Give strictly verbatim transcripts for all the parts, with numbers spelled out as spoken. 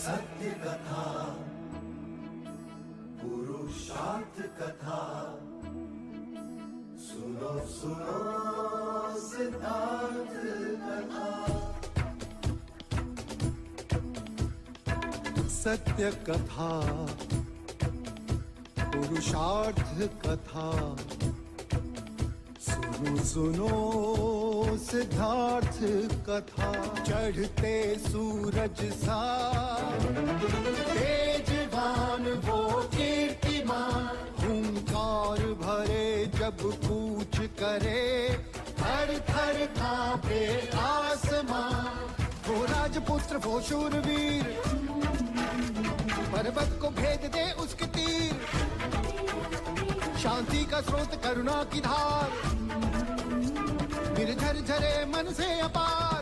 सत्य कथा, पुरुषार्थ कथा, सुनो सुनो सिद्धार्थ कथा। सत्य कथा, पुरुषार्थ कथा, सुनो सुनो सिद्धार्थ कथा। चढ़ते सूरज सा तेजवान वो कीर्तिमान, हुंकार भरे जब कूच करे, थर थर कांपे आसमां। वो राजपुत्र, वो शूरवीर, पर्वत को भेद दे उसके तीर। शांति का स्रोत, करुणा की धार, निर्झर झरे मन से अपार।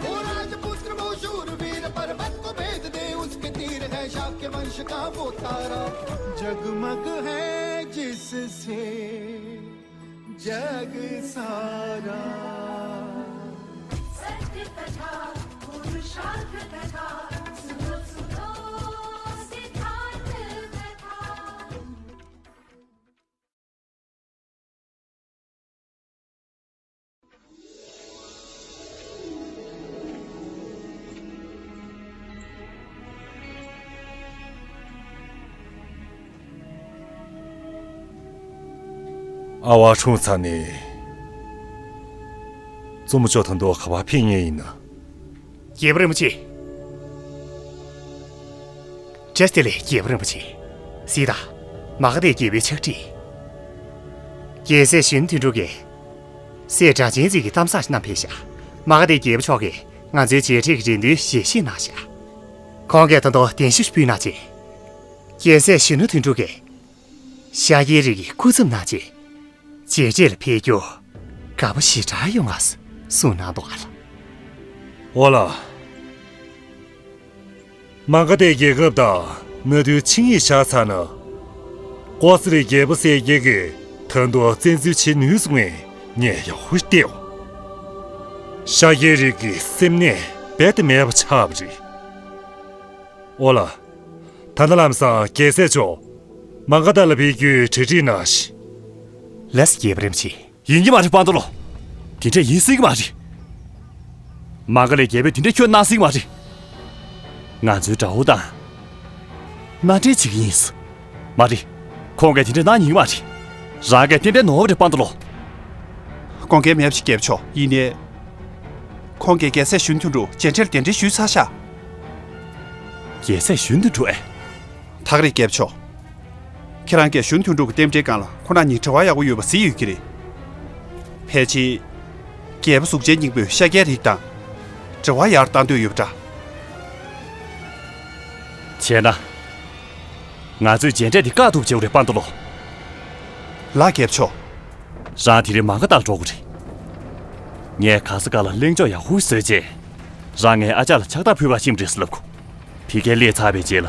वो राजपुत्र, वो शूरवीर, पर्वत को भेद दे उसके तीर। है शाक्य वंश का वो तारा, जगमग है जिससे जग सारा। सत्य कथा, पुरुषार्थ कथा, सुनो सुनो सिद्धार्थ कथा। 阿瓦冲擦呢？这么叫他多可怕骗人呢？རྒྱལ་པོ་རིན་པོ་ཆེ། བྱས་ཙང་རྒྱལ་པོ་རིན་པོ་ཆེ། སྲིད་ད། མ་ག་དྷའི་རྒྱལ་པོའི་ཕྱག་བྲིས། རྒྱལ་སྲས་གཞོན་ནུ་དོན་གྲུབ་ཀྱིས། སྲས་སྒྲ་གཅན་འཛིན་གྱི་གཏམ་བཟང་ཞིག་བསྣམས་ཕེབས་ཤག་མ་ག་དྷའི་རྒྱལ་པོ་མཆོག་གིས་ང་ཚོའི་མཇལ་འཕྲད་ཀྱི་རེ་འདུན་ཞལ་བཞེས་གནང་ཤག་ཁོང་གིས་ད་དུང་གདན་ཞུ་ཕུལ་གནང་རྗེས། རྒྱལ་སྲས་གཞོན་ནུ་དོན་གྲུབ་ཀྱིས། ཤཱཀྱའི་རིགས་ཀྱི་སྐུ་ཚབ་གནང་རྗེས། མཇལ་འཕྲད་ལ་ཕེབས་རྒྱུར་དགའ་པོ་ཞེ་དྲག་ཡོང་ངས་གསུངས་གནང་འདུག་ཨ་ལ། འོ་ལ། མ་ག་དྷའི་རྒྱལ་ཁབ་དང་མནའ་མཐུན་ཆིངས་ཡིག་བཞག་ཚར་ན། ཀོ་ཙི་རའི་རྒྱལ་པོ་གསལ་རྒྱལ་གྱིས་ད་དུང་བཙན་འཛུལ་བྱེད་ནུས་སོང་ངས་ངས་ཡག་པོ་བལྟས་འོ། ཤཱཀྱའི་རིགས་ཀྱི་སེམས་ནད་རྦད་དེ་མེད་པ་ཆགས་པ་རེད། འོ་ལ། ད་ནི་ལམ་སང་རྒྱལ་སྲས་མཆོག་མ་ག་དྷ་ལ་ཕེབས་རྒྱུའི་གྲ་སྒྲིག་གནང་ཞིག་ལགས་སོ་རྒྱལ་པོ་རིན་པོ་ཆེ། ཡིན་གྱི་མ་རེད་པ་ཏོ་ལོ། དེ་འདྲ་ཡིན་སྲིད་ཀྱི་མ་རེད། མ་ག་དྷའི་རྒྱལ་པོས་དེ་འདྲ་ཁྱོན་གནང་སྲིད་ཀྱི་མ་རེད། ང་ཚོའི་དགྲ་བོ་དང་། མནའ་འབྲེལ་བྱེད་ཀྱི་ཡིན། མ་རེད། ཁོང་གིས་དེ་འདྲ་གནང་ཉན་གྱི་མ་རེད། རང་གིས་ཏན་ཏན་ནོར་བ་རེད་པ་ཏོ་ལོ། དགོངས་འགལ་མེད་པ་ཞིག་རྒྱལ་པོ་མཆོག་ཡིན་ནའི། ཁོང་གིས་རྒྱལ་སྲས་གཞོན་ནུ་དོན་གྲུབ་མཇལ་འཕྲད་ལ་གདན་འདྲེན་ཞུས་ཚར་ཤག་རྒྱལ་སྲས་གཞོན་ནུ་དོན་གྲུབ་ཨེ། ད་ག་རེད་རྒྱལ་པོ་མཆོག་ཁྱེད་རང་གིས་གཞོན་ནུ་དོན་གྲུབ་ཀྱི་རྟེན་འབྲེལ་སྒང་ལ་ཁོ་རང་གཉིས་འབྲེལ་བ་ཡག་པོ་ཡོད་པ་གཟིགས་ཡོད་ཀྱི་རེད། ཕལ་ཆེར། རྒྱལ་པོ་གཟུགས་ཅན་སྙིང་པོས་ཤཱཀྱའི་རིགས་དང་། འབྲེལ་བ་ཡར་བཏང་འདོད་ཡོད་པ་འདྲ། བྱས་ན། ང་ཚོས་མཇལ་འཕྲད་འདི་བཀག་ཐུབ་བྱེད་དགོས་རེད་པ་ཏོ་ལོ། ལགས་རྒྱལ་པོ་མཆོག་རང་དེ་རིང་མ་ག་དྷ་ལ་འགྲོ་དགོས་རེད། ངས་ག་ས་ག་ལ་གླེང་ཕྱོགས་ཡག་པོ་བཟོས་རྗེས། རང་ངའི་ཨ་ཅག་ལ་ཕྱག་རྟགས་ཕུལ་བར་ཕྱིན་པ་རེད་ཟེར་ལབ་གོ། དེ་གའི་སླེབས་ཚར་བའི་རྗེས་ལ།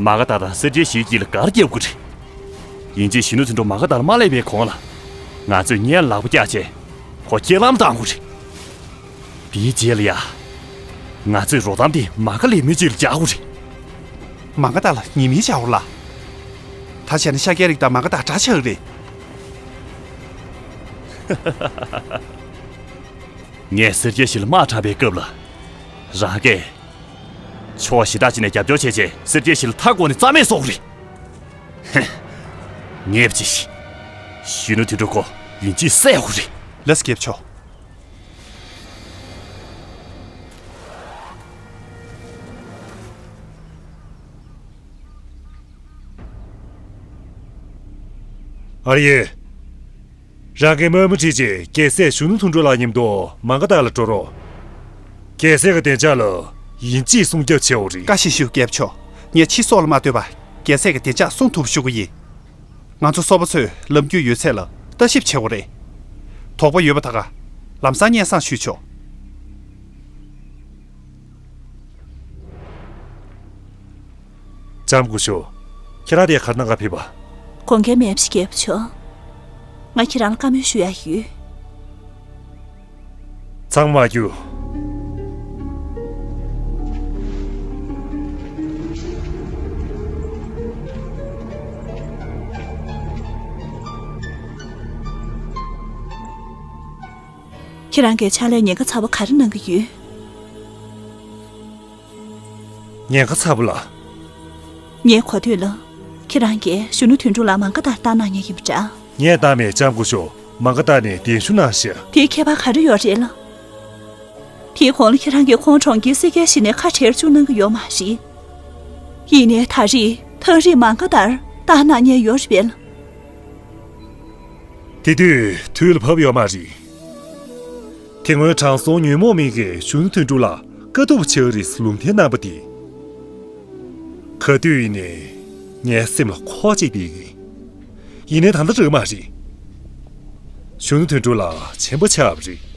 མ་ག་དྷ་དང་སེར་སྐྱའི་ཞི་བའི་དཀྱིལ་ལ་སྒར་རྒྱག་དགོས་རེད། ཡིན་གཅིག་གཞོན་ནུ་དོན་གྲུབ་མ་ག་དྷ་ལ་མ་སླེབས་པའི་གོང་ལ། ང་ཚོས་སྔོན་ལ་ལག་པ་བཀྱགས་བྱས། ཁོ་རྐྱེན་ལམ་བཏང་དགོས་རེད། དེའི་རྗེས་ལ་ཡ། ང་ཚོས་རོགས་ཐམ་དེ་མ་ག་དྷའི་མི་གཅིག་ལ་རྒྱག་དགོས་རེད། མ་ག་དྷ་ལ་ཉེས་མིང་བྱའོ་ལ། ད་བྱས་ན་ཤཱཀྱའི་རིགས་དང་མ་ག་དྷ་དགྲ་ཆགས་རེད། ངས་སེར་སྐྱའི་ཞི་ལ་དམག་དྲངས་པའི་སྐབས་ལ། རང་གིས། ཕྱོགས་གཞན་དག་ཅིག་ནས་རྒྱབ་སྐྱོར་བྱས་རྗེས་སེར་སྐྱའི་ཞི་ལ་མཐའ་བསྐོར་ནས་རྩ་མེད་བཟོ་དགོས་རེད། ཧེ། ངས་བྱས་ཤིག་གཞོན་ནུ་དོན་གྲུབ་ཁོ་ཡིན་གཅིག་བསད་དགོས་རེད། ལགས་སོ་རྒྱལ་པོ་མཆོག་ཨ་རེ། རང་གི་དམག་མི་ཁྲིད་ཅིང་རྒྱལ་སྲས་གཞོན་ནུ་དོན་གྲུབ་ལགས་མཉམ་དུ་མ་ག་དྷ་ལ་འགྲོ་རོགས། རྒྱལ་སྲས་ཀྱི་བདེ་འཇགས་ལ་ཡིན་གཅིག་སྲུང་སྐྱོབ་བྱེད་དགོས་རེད། བཀའ་བཞིན་ཞུ་རྒྱལ་པོ་མཆོག་ངས་ཕྱི་སོག་ལ་མ་ལྟོས་པར་རྒྱལ་སྲས་ཀྱི་བདེ་འཇགས་སྲུང་ཐུབ་ཞུ་གི་ཡིན། ང་ཚོ་སོག་པོ་ཚོས་ལམ་རྒྱུས་ཡོད་ཚད་ལ་ལྟ་ཞིབ་བྱེད་དགོས་རེད། དོགས་པ་ཡོད་པ་ད་ག་ལམ་སང་སྙན་སེང་ཞུས་ཆོག་ལྕམ་སྐུ་ཞབས། ཁྱེད་རང་དེ་གར་ནང་ག་ཕེབས་པ། དགོངས་འགལ་མེད་པ་ཞིག་རྒྱལ་པོ་མཆོག་ང་ཁྱེད་རང་ལ་བཀའ་མོལ་ཞུ་ཡ་ཡོད། ཚང་མ་རྒྱུགས། ཁྱེད་རང་གིས་ཕྱག་ལས་ཉེན་ཁ་ཚ་པོ་ག་རེ་གནང་གི་ཡོད། ཉེན་ཁ་ཚ་པོ་ལ། ངའི་གོ་ཐོས་ལ། ཁྱེད་རང་གིས་གཞོན་ནུ་དོན་གྲུབ་ལགས་མ་འགའ་ལྟར་ལྟ་གནང་མཁན་ཡིན་པ་འདྲ། ངས་ལྟ་མེད། ལྕམ་སྐུ་ཞབས། མ་འགའ་ལྟར་ནས་གདན་ཞུ་གནང་ཤག་དེའི་ཁྱད་པར་ག་རེ་ཡོད་རེད་ལ། དེའི་གོང་ལ་ཁྱེད་རང་གིས་ཁོང་གྲོང་ཁྱེར་སེར་སྐྱའི་གཞི་ནས་ཁ་བྲལ་བཅུག་གནང་གི་ཡོད་མ་རེད། ཡིན་ནའི་ད་རེས་ཐག་རིང་མ་འགའ་ལྟར་ལྟ་གནང་མཁན་ཡོད་རེད་པས་ལ། དེ་དུས་དུས་ལ་བབ་ཡོད་མ་རེད། དེ་སྔོན་དྲང་སྲོང་ཉོན་མོངས་མེད་ཀྱིས་གཞོན་ནུ་དོན་གྲུབ་ལ་དཀའ་ཐུབ་ཆགས་རེད་ལུང་བསྟན་གནང་པ་དེ། ག་དུས་ཡིན་ནའི་ངའི་སེམས་ལ་འཁོར་བཅུག་བསྡད་ཀྱི་ཡིན། ཡིན་ནའི་ད་ལྟ་རག་མ་རེད། གཞོན་ནུ་དོན་གྲུབ་ལགས་ཆེན་པོ་ཆགས་པ་རེད།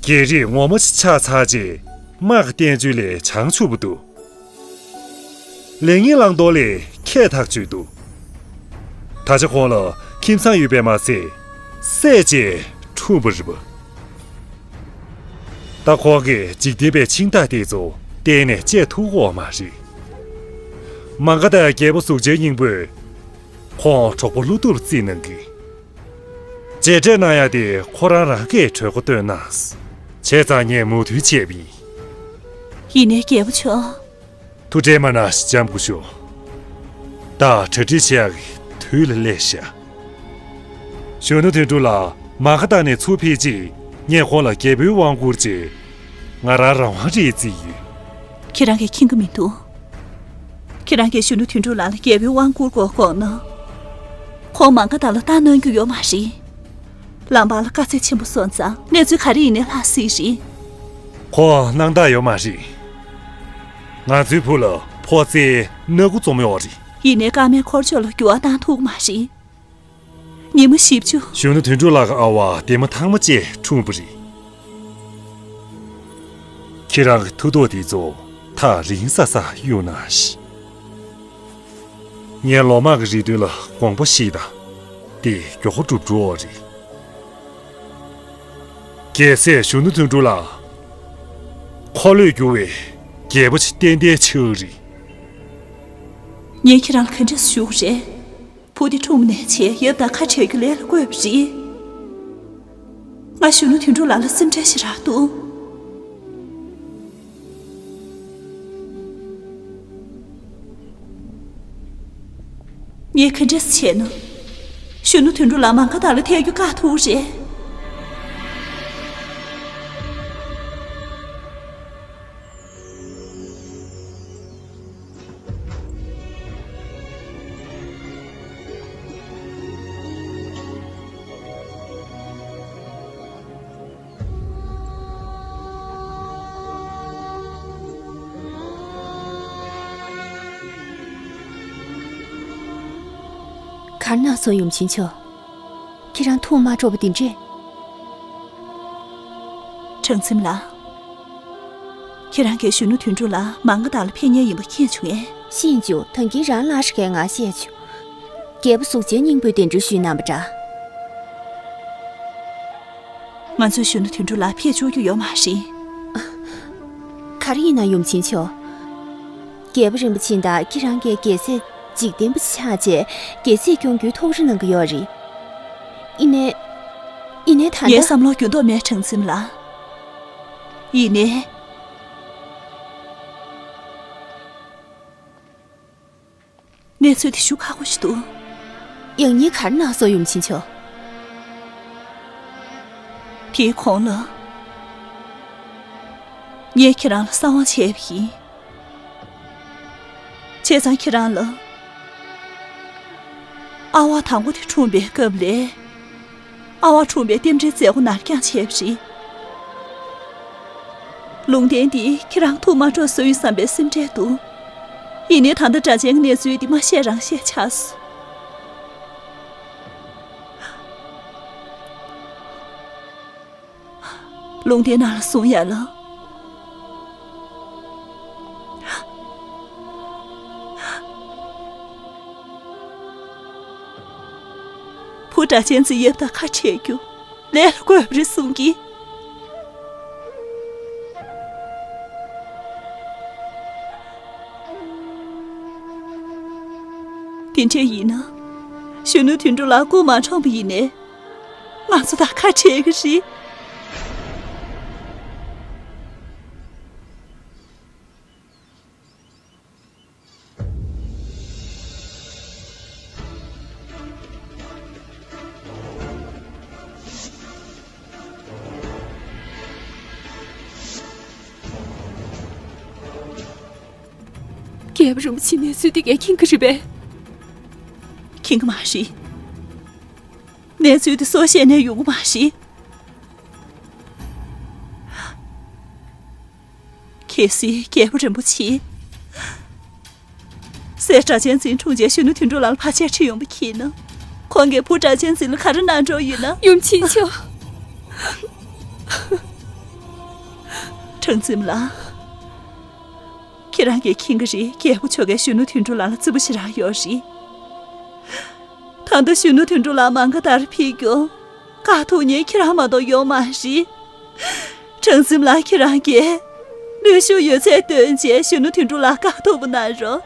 རྒྱལ་རིགས་ངོ་མ་ཆགས་ཚར་རྗེས་དམག་གི་བསྟན་བཅོས་ལས་བྱང་ཆུབ་པ་འདུག་ལེགས་ཉེས་བླང་དོར་ལས་ཁྱད་ཐག་ཆོད་འདུག་ད་ཆ་ཁོང་ལ་ཁྱིམ་ཚང་ཡོད་པས་མ་ཚད། སྲས་བཅས་འཁྲུངས་པ་རེད་པ། ད་ཁོང་གིས་འཇིག་རྟེན་པའི་འཆིང་ཐག་དེ་ཚོ་གཏན་ནས་བཅད་ཐུབ་ཀྱི་ཡོད་མ་རེད། མ་འགའ་ལྟར་རྒྱལ་པོ་གཟུགས་ཅན་སྙིང་པོས་ཁོང་གྲོགས་པོ་བློ་སྟོབས་རྩིས་གནང་གི། རྗེས་འབྲས་གནང་ཡ་དེ་ཁོ་རང་རང་གིས་གྲོས་འགོ་བཏོན་གནང་། བྱས་ཙང་ངས་མོས་མཐུན་བྱས་པ་ཡིན། ཡིན་ནའི་རྒྱལ་པོ་མཆོག་ཐུགས་ཁྲལ་མ་གནང་། ལྕམ་སྐུ་ཞབས། ད་གྲ་སྒྲིག་བྱེད་ཡག་གི་དུས་ལ་སླེབས་ཤག་གཞོན་ནུ་དོན་གྲུབ་ལགས་མ་འགའ་ལྟར་ནས་ཚུར་ཕེབས་རྗེས་ངས་ཁོང་ལ་རྒྱལ་པོའི་དབང་བསྐུར་རྗེས་ང་རང་རང་དབང་རེད་བརྩིས་ཡོད། ཁྱེད་རང་གིས་མཁྱེན་གྱི་མི་འདུག་ཁྱེད་རང་གིས་གཞོན་ནུ་དོན་གྲུབ་ལགས་ལ་རྒྱལ་པོའི་དབང་བསྐུར་དགོས་དགོངས་ན། ཁོང་མ་འགའ་ལྟར་ལ་ལྟ་གནང་རྒྱུ་ཡོད་མ་རེད། ལམ་བར་ལ་དཀའ་ཚེགས་ཆེན་པོ་སོང་ཙང་གནས་ཚུལ་ག་རེ་ཡིན་ནའི་ལྷག་སྲིད་རེད། ཁོང་སྣང་དག་ཡོད་མ་རེད། ང་ཚོའི་བུ་ལ་ཕོ་རྩལ་སྣ་དགུ་འཛོམས་ཡོད་རེད། ཡིན་ནའི་ཀརྨའི་འཁོར་ཕྱོགས་ལ་འགྱུར་བ་བཏང་ཐུབ་ཀྱི་མ་རེད། ཉི་མ་བཞི་བཅུ། གཞོན་ནུ་དོན་གྲུབ་ལགས་ཀྱི་ཨ་ཝ་འདན་མ་ཐང་མ་བཅས་འཁྲུངས་པ་རེད། ཁྱེད་རང་གི་མཐུ་སྟོབས་དེ་ཚོ་ཐག་རིང་ས་ས་གཡུག་གནང་ཞིག་ངས་ལོ་མང་གི་རེ་འདུན་ལ་དགོངས་པ་བཞེས་དང་། དེ་མགྱོགས་པོ་འགྲུབ་འགྲོ་བ་རེད། རྒྱལ་སྲས་གཞོན་ནུ་དོན་གྲུབ་ལགས། འཁོར་ལོས་སྒྱུར་བའི་རྒྱལ་པོ་ཆེ་ཏན་ཏན་ཆགས་རེད། ངས་ཁྱེད་རང་ལ་ག་འདྲས་ཞུ་དགོས་རེད། བུ་དེ་འཁྲུངས་པ་ནས་བྱས་ཡབ་དང་ཁ་བྲལ་རྒྱུ་ལས་ལ་བཀོད་པ་རེད། ང་གཞོན་ནུ་དོན་གྲུབ་ལགས་ལ་སེམས་ཁྲལ་ཞེ་དྲག་འདུག་ངས་ག་འདྲས་བྱས་ན། གཞོན་ནུ་དོན་གྲུབ་ལགས་མ་འགའ་ལྟར་ལ་ཐད་རྒྱུ་དཀའ་ཐུག་རེད། གར་ན་སོ་ཡུམ་ཆེན་མཆོག་ཁྱེད་རང་ཐུགས་མ་སྤྲོ་བ་དེ་འདྲས། གྲངས་འཛིན་ལགས། ཁྱེད་རང་གིས་གཞོན་ནུ་དོན་གྲུབ་ལགས་མ་འགའ་ལྟར་ལ་ཕེབས་མཁན་ཡིན་པ་མཁྱེན་བྱུང་ངས། ཤེས་བྱུང་། ད་གིན་རང་ལ་ཞིག་གིས་ང་བཤད་བྱུང་། རྒྱལ་པོ་གཟུགས་ཅན་སྙིང་པོས་གདན་འདྲེན་ཞུས་གནང་བ་འདྲ། ང་ཚོས་གཞོན་ནུ་དོན་གྲུབ་ལགས་ཕེབས་བཅུག་རྒྱུ་ཡོད་མ་རེད། ག་རེ་ཡིན་ན་ཡུམ་ཆེན་མཆོག་རྒྱལ་པོ་རིན་པོ་ཆེ་དང་ཁྱེད་རང་གིས་རྒྱལ་སྲས་འཇིག་རྟེན་པ་ཆགས་རྗེས་རྒྱལ་སྲིད་སྐྱོང་རྒྱུའི་ཐུགས་རེ་གནང་གི་ཡོད་རེད། ཡིན་ནའི། ཡིན་ནའི་ད་ངའི་ལྟ། བསམ་བློ་འགྱུར་ལྡོག་མེད་གྲངས་འཛིན་ལགས། ཡིན་ནའི། གནས་ཚུལ་དེ་ཞུ་ཁག་པོ་ཞིག་འདུག་ཡང་སྙིང་གར་གནང་སོང་ཡུམ་ཆེན་མཆོག་དེའི་གོང་ལ། ངས་ཁྱེད་རང་ལ་གསང་བ་བྱས་པ་ཡིན། བྱས་ཙང་ཁྱེད་རང་ལ། ཨ་ཝ་དང་པོ་དེ་འཁྲུངས་པའི་སྐབས་ལས། ཨ་ཝ་འཁྲུངས་པའི་རྟེན་འབྲེལ་མཛད་སྒོ་ནར་འགྱངས་བྱས་པ་རེད། ལུང་བསྟན་འདི་ཁྱེད་རང་ཐུགས་མ་སྤྲོ་བཟོ་ཡི་བསམ་པའི་སེམས་ཁྲལ་འདུག་ཡིན་ནའི་ད་ལྟ་སྒྲ་གཅན་གྱི་གནས་ཚུལ་འདི་མ་བཤད་རང་བཤད་ཆགས་སོང་། ལུང་བསྟན་ནང་ལ་གསུང་ཡ་ལ། བུ་སྒྲ་གཅན་ཚའི་ཡབ་དང་ཁ་བྲལ་རྒྱུ་ལས་ལ་བཀོད་པ་རེད་གསུང་གི། དེ་འདྲ་ཡིན་ན། གཞོན་ནུ་དོན་གྲུབ་ལགས་སྐུ་མ་འཁྲུངས་པ་ཡིན་ནའི། ང་ཚོ་དང་ཁ་བྲལ་གི་རེད། རྒྱལ་པོ་རིན་པོ་ཆེས་གནས་ཚུལ་དེ་གས་མཁྱེན་གྱི་རེད་པས། མཁྱེན་གྱི་མ་རེད། གནས་ཚུལ་དེ་སུས་ཤེས་ནས་ཡོང་གི་མ་རེད། གལ་སྲིད་རྒྱལ་པོ་རིན་པོ་ཆེས་སྲས་སྒྲ་གཅན་འཛིན་འཁྲུངས་རྗེས་གཞོན་ནུ་དོན་གྲུབ་ལགས་ལ་བར་ཆད་བྱེད་ཡོང་བ་མཁྱེན་ན། ཁོང་གིས་བུ་སྒྲ་གཅན་འཛིན་ལ་ག་རེ་གནང་འགྲོ་ཡོད་ན། ཡུམ་ཆེན་མཆོག་གྲངས་འཛིན་ལགས། ཁྱེད་རང་གིས་མཁྱེན་གྱི་རེད། རྒྱལ་པོ་མཆོག་གིས་གཞོན་ནུ་དོན་གྲུབ་ལགས་ལ་བརྩི་བ་ཞེ་དྲག་ཡོད་རེད། ད་ལྟ་གཞོན་ནུ་དོན་གྲུབ་ལགས་མ་འགའ་ལྟར་ཕེབས་ཀྱང་དཀའ་ཐུབ་མཁན་ཁྱེད་རང་མ་གཏོགས་ཡོད་མ་རེད། གྲངས་འཛིན་ལགས། ཁྱེད་རང་གིས་ནུས་ཤུགས་ཡོད་ཚད་བཏོན་བྱས་གཞོན་ནུ་དོན་གྲུབ་ལགས་དཀའ་ཐུབ་པ་གནང་རོགས།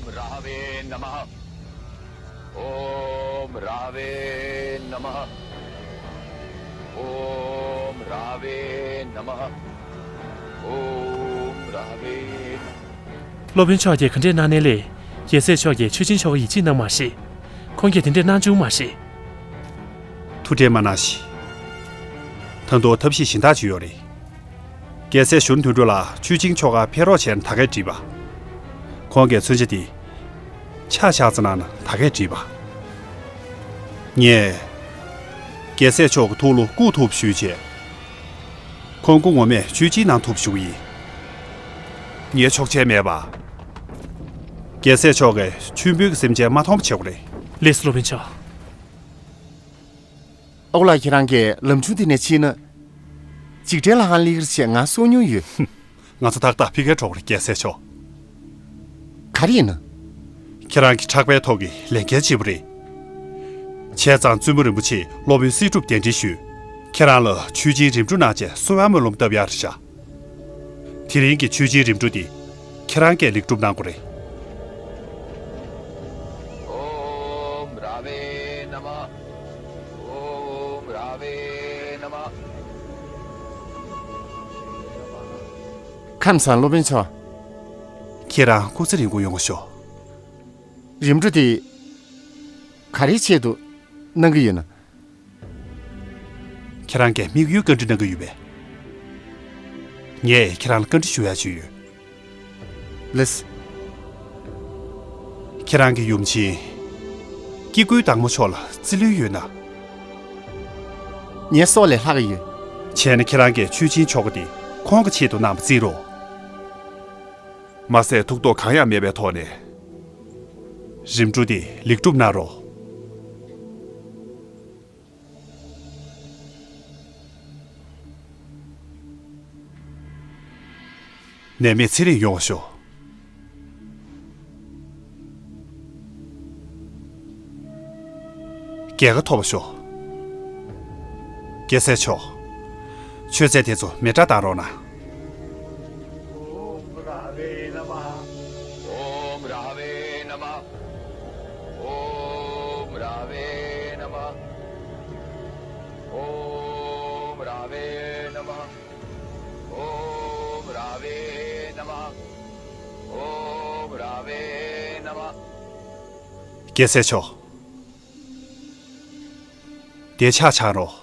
ॐ राहवे नमः। ॐ राहवे नमः। ॐ राहवे नमः। ॐ राहवे नमः। སློབ་དཔོན་མཆོག་གིས་ག་འདྲས་གནང་ནའི་ལས། རྒྱལ་སྲས་མཆོག་གིས་ཆོས་སྦྱིན་མཆོག་ཡིད་ཆེས་གནང་མ་རེད། ཁོང་གིས་དེ་འདྲས་གནང་བྱུང་མ་རེད། ཐུགས་ཁྲལ་མ་གནང་ཞིག་ད་དུང་ཐབས་ཤེས་གཞན་དག་ཅིག་ཡོད་རེད། རྒྱལ་སྲས་གཞོན་ནུ་དོན་གྲུབ་ལགས་ཆོས་སྦྱིན་མཆོག་ག་ཕེབས་རོགས་བྱས་ན་ད་གས་འགྲིག་པ། ཁོང་གིས་མཚོན་ཆ་དེ་ཆ་བཞག་ཙམ་གནང་ན་ད་གས་འགྲིག་པ། ངས་རྒྱལ་སྲས་མཆོག་གི་ཐུགས་ལ་བཀུག་ཐུབ་ཞུས་བྱས། ཁོང་སྐུ་ངོ་མས་ཆོས་སྦྱིན་གནང་ཐུབ་ཞུ་གི་ཡིན། ངས་ཆོག་མཆན་མེད་པ། རྒྱལ་སྲས་མཆོག་གིས་མཆོད་འབུལ་གྱི་སེམས་ཅན་མ་མཐོང་བ་བྱེད་དགོས་རེད། ལགས་སོ་སློབ་དཔོན་མཆོག་ཨོ་ལགས། ཁྱེད་རང་གིས་ལམ་ཆུང་འདི་ནས་ཕྱིན་ན། འཇིགས་བྲལ་ལྷ་ཁང་སླེབས་ཀྱི་རེད་ཅེས་ང་གསུང་མྱོང་ཡོད། ང་ཚོ་ཏག་ཏག་ཕ་གིར་འགྲོ་གི་རེད། རྒྱལ་སྲས་མཆོག་ག་རེ་ཡིན་ན། ཁྱེད་རང་གི་ཕྲག་པའི་ཐོག་གི་ལས་འགན་ཆེན་པོ་རེད། བྱས་ཙང་བཙུན་མོ་རིན་པོ་ཆེས་སློབ་དཔོན་སྲིད་སྒྲུབ་གདན་འདྲེན་ཞུས། ཁྱེད་རང་ལ་ཆོས་སྦྱིན་རིམ་གྲོ་གནང་བྱས་གསོལ་བ་སྨོན་ལམ་བཏབ་ཡག་རེད་བཞག་དེ་རིང་གི་ཆོས་སྦྱིན་རིམ་གྲོ་དེ་ཁྱེད་རང་གིས་ལེགས་གྲུབ་གནང་དགོས་རེད། ཨོཾ་ར་བེ་ན་མ། ཨོཾ་ར་བེ་ན་མ། ཁམས་བཟང་སློབ་དཔོན་མཆོག་ཁྱེད་རང་སྐུ་ཚེ་རིང་པོ་ཡོང་ཤོག་རིམ་གྲོ་དེ་ག་རེའི་ཆེད་དུ་གནང་གི་ཡོད་ན། ཁྱེད་རང་གིས་དམིགས་ཡུལ་བཀའ་འདྲི་གནང་གི་ཡོད་པས། ངས་ཁྱེད་རང་ལ་བཀའ་འདྲི་ཞུ་ཡག་ཅིག་ཡོད། ལགས། ཁྱེད་རང་གི་ཡུམ་ཆེན་སྐྱེ་དགུའི་བདག་མོ་མཆོག་ལ་བརྩི་ལོས་ཡོད་ན། ངའི་སྲོག་ལས་ལྷག་གི་ཡོད། བྱས་ན་ཁྱེད་རང་གིས་ཆོས་སྦྱིན་ཆོ་ག་དེ་ཁོང་གི་ཆེད་དུ་གནང་བ་བརྩི་རོགས། མ་ཟད་ཐུགས་དོགས་གང་ཡང་མེད་པའི་ཐོག་ནས་རིམ་གྲོ་དེ་ལེགས་གྲུབ་གནང་རོགས། ནད་མེད་ཚེ་རིང་ཡོང་བ་ཤོག་རྒྱལ་ཁ་ཐོབ་པ་ཤོག་རྒྱལ་སྲས་མཆོག་མཆོད་རྫས་དེ་ཚོ་མེ་སྲེག་བཏང་རོགས་གནང་། ཨོཾ་ར་བེ་ན་མ། ཨོཾ་ར་བེ་ན་མ། ཨོཾ་ར་བེ་ན་མ། ཨོཾ་ར་བེ་ན་མ། ཨོཾ་ར་བེ་ན་མ། ཨོཾ་ར་བེ་ན་མ། རྒྱལ་སྲས་མཆོག་དེ་ཕྱག་འཚལ་རོགས།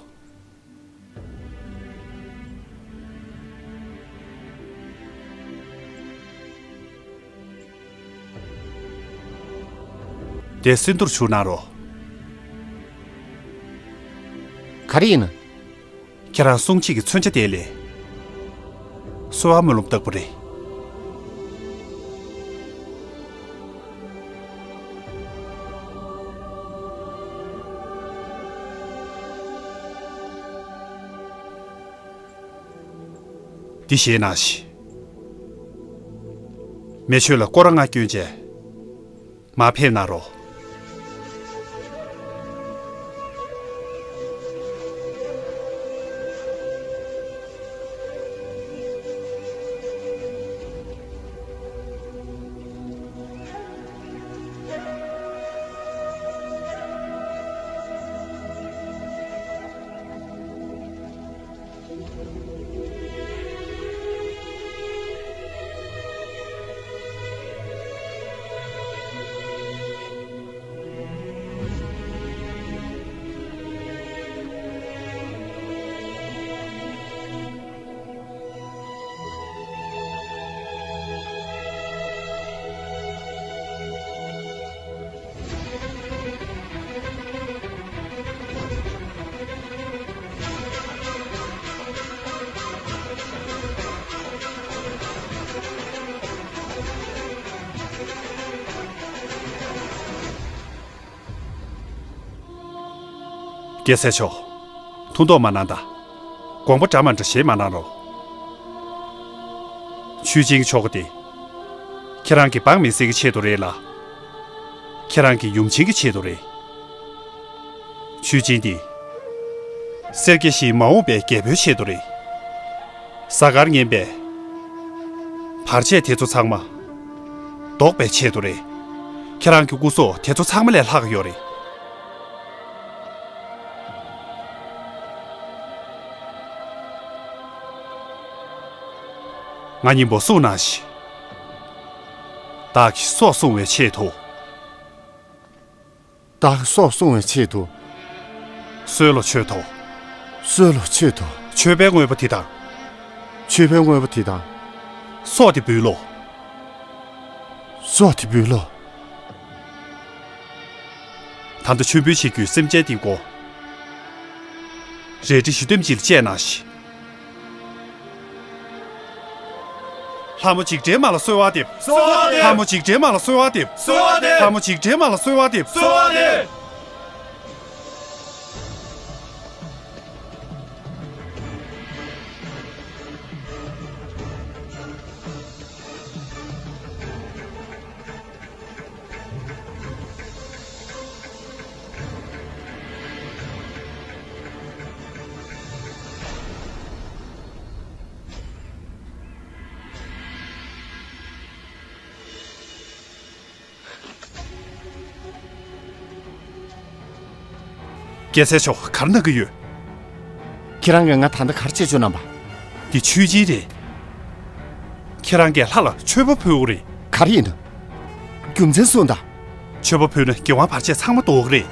དེ་སིནྡྷུར་བྱུགས་གནང་རོགས། ག་རེ་ཡིན་ན། ཁྱེད་རང་སྲུང་བྱེད་ཀྱི་མཚོན་ཆ་དེ་ལས་གསོལ་བ་སྨོན་ལམ་བཏབ་པ་རེད། འདི་བཞེས་གནང་ཞིག་མེ་མཆོད་ལ་སྐོར་ར་ལྔ་བསྐྱོན་བྱས། མར་ཕེབས་གནང་རོགས། རྒྱལ་སྲས་མཆོག་ཐུགས་དོགས་མ་གནང་དང་། དགོངས་པ་འདྲ་མ་འདྲ་བཞེས་མ་གནང་རོགས། ཆུས་ཅིན་གྱི་ཆོ་ག་དེ། ཁྱེད་རང་གི་འབངས་མི་སེར་གྱི་ཆེད་དུ་རེད་ལ། ཁྱེད་རང་གི་ཡུམ་ཆེན་གྱི་ཆེད་དུ་རེད། ཆུས་ཅིན་དེ། སེར་སྐྱ་བཞིའི་མ་འོངས་པའི་རྒྱལ་པོའི་ཆེད་དུ་རེད། གཟའ་སྐར་ངན་པའི་བར་ཆད་དེ་ཚོ་ཚང་མ་ཟློག་པའི་ཆེད་དུ་རེད། ཁྱེད་རང་གི་སྐུ་སྲོག་དེ་ཚོ་ཚང་མ་ལས་ལྷག་ཡོད་རེད། ང་སྙིང་པོ་གསུངས་གནང་ཞིག་བདག་གི་སྲོག་སྲུང་བའི་ཆེད་དུ། བདག་གི་སྲོག་སྲུང་བའི་ཆེད་དུ། གསོལ་ལོ་མཆོད་དོ། གསོལ་ལོ་མཆོད་དོ། མཆོད་པའི་དངོས་པོ་དེ་དང་། མཆོད་པའི་དངོས་པོ་དེ་དང་། སྲོག་དེ་འབུལ་ལོ། སྲོག་དེ་འབུལ་ལོ། ད་ལྟ་མཆོད་འབུལ་བྱེད་རྒྱུའི་སེམས་ཅན་དེའི་མགོ། རལ་གྲི་བཞི་སྟོན་ཅིག་ལ་བཅད་གནང་ཞིག་ལྷ་མོ་འཇིགས་བྲལ་མ་ལ་གསོལ་བ་འདེབས། གསོལ་བ་འདེབས། ལྷ་མོ་འཇིགས་བྲལ་མ་ལ་གསོལ་བ་འདེབས། གསོལ་བ་འདེབས། ལྷ་མོ་འཇིགས་བྲལ་མ་ལ་གསོལ་བ་འདེབས། གསོལ་བ་འདེབས། རྒྱལ་སྲས་མཆོག་ག་རེ་གནང་གི་ཡོད། ཁྱེད་རང་གིས་ང་ད་ལྟ་ག་རེ་བྱེད་བཅུག་གནང་པ། འདི་ཆུས་ཅིན་རེད། ཁྱེད་རང་གིས་ལྷ་ལ་མཆོད་པ་ཕུལ་དགོས་རེད། ག་རེ་ཡིན་ནམ། རྒྱུ་མཚན་གསུངས་དང་། མཆོད་པ་ཕུལ་ན་རྒྱལ་དབང་བར་ཆད་ཚང་མ་ཟློག་གི་རེད།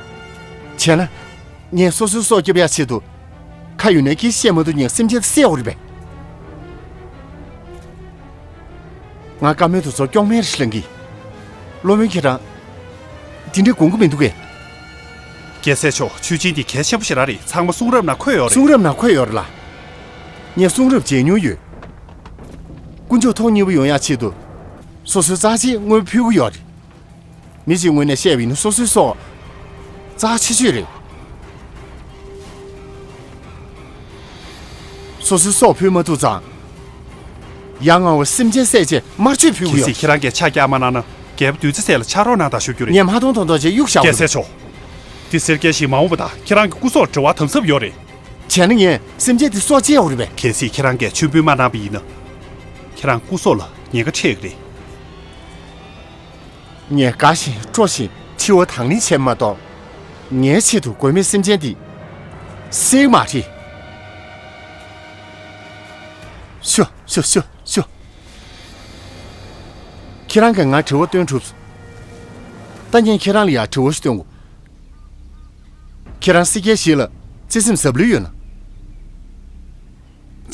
བྱས་ན། ངས་སོ་སོའི་སྲོག་སྐྱོབ་ཡག་ཆེད་དུ། ཁ་ཡོད་ནའི་སྐད་ཆ་བཤད་མ་ཐུབ་མཁན་སེམས་ཅན་དེ་བསད་དགོས་རེད་པས། ང་བཀའ་མོལ་དེ་ཚོ་སྐྱོག་མེར་ཞིག་ལེན་གི། བློ་དམན་ཁྱེད་རང་། དེ་འདྲའི་དགོངས་ཀྱི་མི་འདུག་གས། རྒྱལ་སྲས་མཆོག་ཆུས་ཅིན་དེ་གལ་ཆེན་པོ་ཞེ་དྲག་རེད། ཚང་མ་གསུང་རབ་ནང་འཁོད་ཡོད་རེད། གསུང་རབ་ནང་འཁོད་ཡོད་རེད་ལ། ངས་གསུང་རབ་མཇལ་མྱོང་ཡོད། དཀོན་མཆོག་ཐོག་མཉེས་པོ་ཡོང་ཡག་ཆེད་དུ། སོ་སོའི་རྩ་ཆེའི་དངོས་པོ་ཕུལ་གྱི་ཡོད་རེད། མི་གཅིག་ངོས་ནས་བཤད་པ་ཡིན་ན་སོ་སོའི་སྲོག་རྩ་ཆེ་ཤོས་རེད། སོ་སོའི་སྲོག་ཕུལ་མ་ཐུབ་ཙང་། ཡ་ང་བའི་སེམས་ཅན་བསད་བྱས་དམར་མཆོད་ཕུལ་གྱི་གལ་ཡོད། སྲིད་ཁྱེད་རང་གིས་ཕྱག་རྒྱག་མ་གནང་ན་རྒྱལ་པོ་བདུད་རྩི་ཟས་ལ་ཕྱག་རོགས་གནང་དང་ཞུ་རྒྱུ་རེད། ངས་མ་མཐོང་མཐོང་མཐོང་བྱས་གཡུག་བཞག་རྒྱལ་སྲས་མཆོག་འདི་སེར་སྐྱ་བཞིའི་མ་འོངས་པ་དང་ཁྱེད་རང་གི་སྐུ་སྲོག་འབྲེལ་བ་དམ་ཟབ་ཡོད་རེད། བྱས་ན་ངས་སེམས་ཅན་དེ་སྲོག་བཅད་དགོས་རེད་པས། གལ་སྲིད་ཁྱེད་རང་གིས་མཆོད་འབུལ་མ་གནང་པ་ཡིན་ན། ཁྱེད་རང་སྐུ་སྲོག་ལ་ཉེན་ཁ་འཕྲད་ཀྱི་རེད། ངས་དགའ་བཞིན་སྤྲོ་བཞིན་འཆི་བ་དང་ལེན་བྱས་མ་གཏོགས། ངའི་ཆེད་དུ་མགོན་མེད་སེམས་ཅན་འདི་བསད་མ་རེད། ཤོ་ཤོ་ཤོ་ཤོ། ཁྱེད་རང་གིས་ང་དྲི་བ་བཏོན་གྲུབ་སོང་། ད་ངས་ཁྱེད་རང་ལ་ཡང་དྲི་བ་ཞིག་བཏོན་དགོས། ཁྱེད་རང་སེར་སྐྱའི་གཞིས་ལ་བརྩེ་སེམས་ཟབ་ལོས་ཡོད་ན།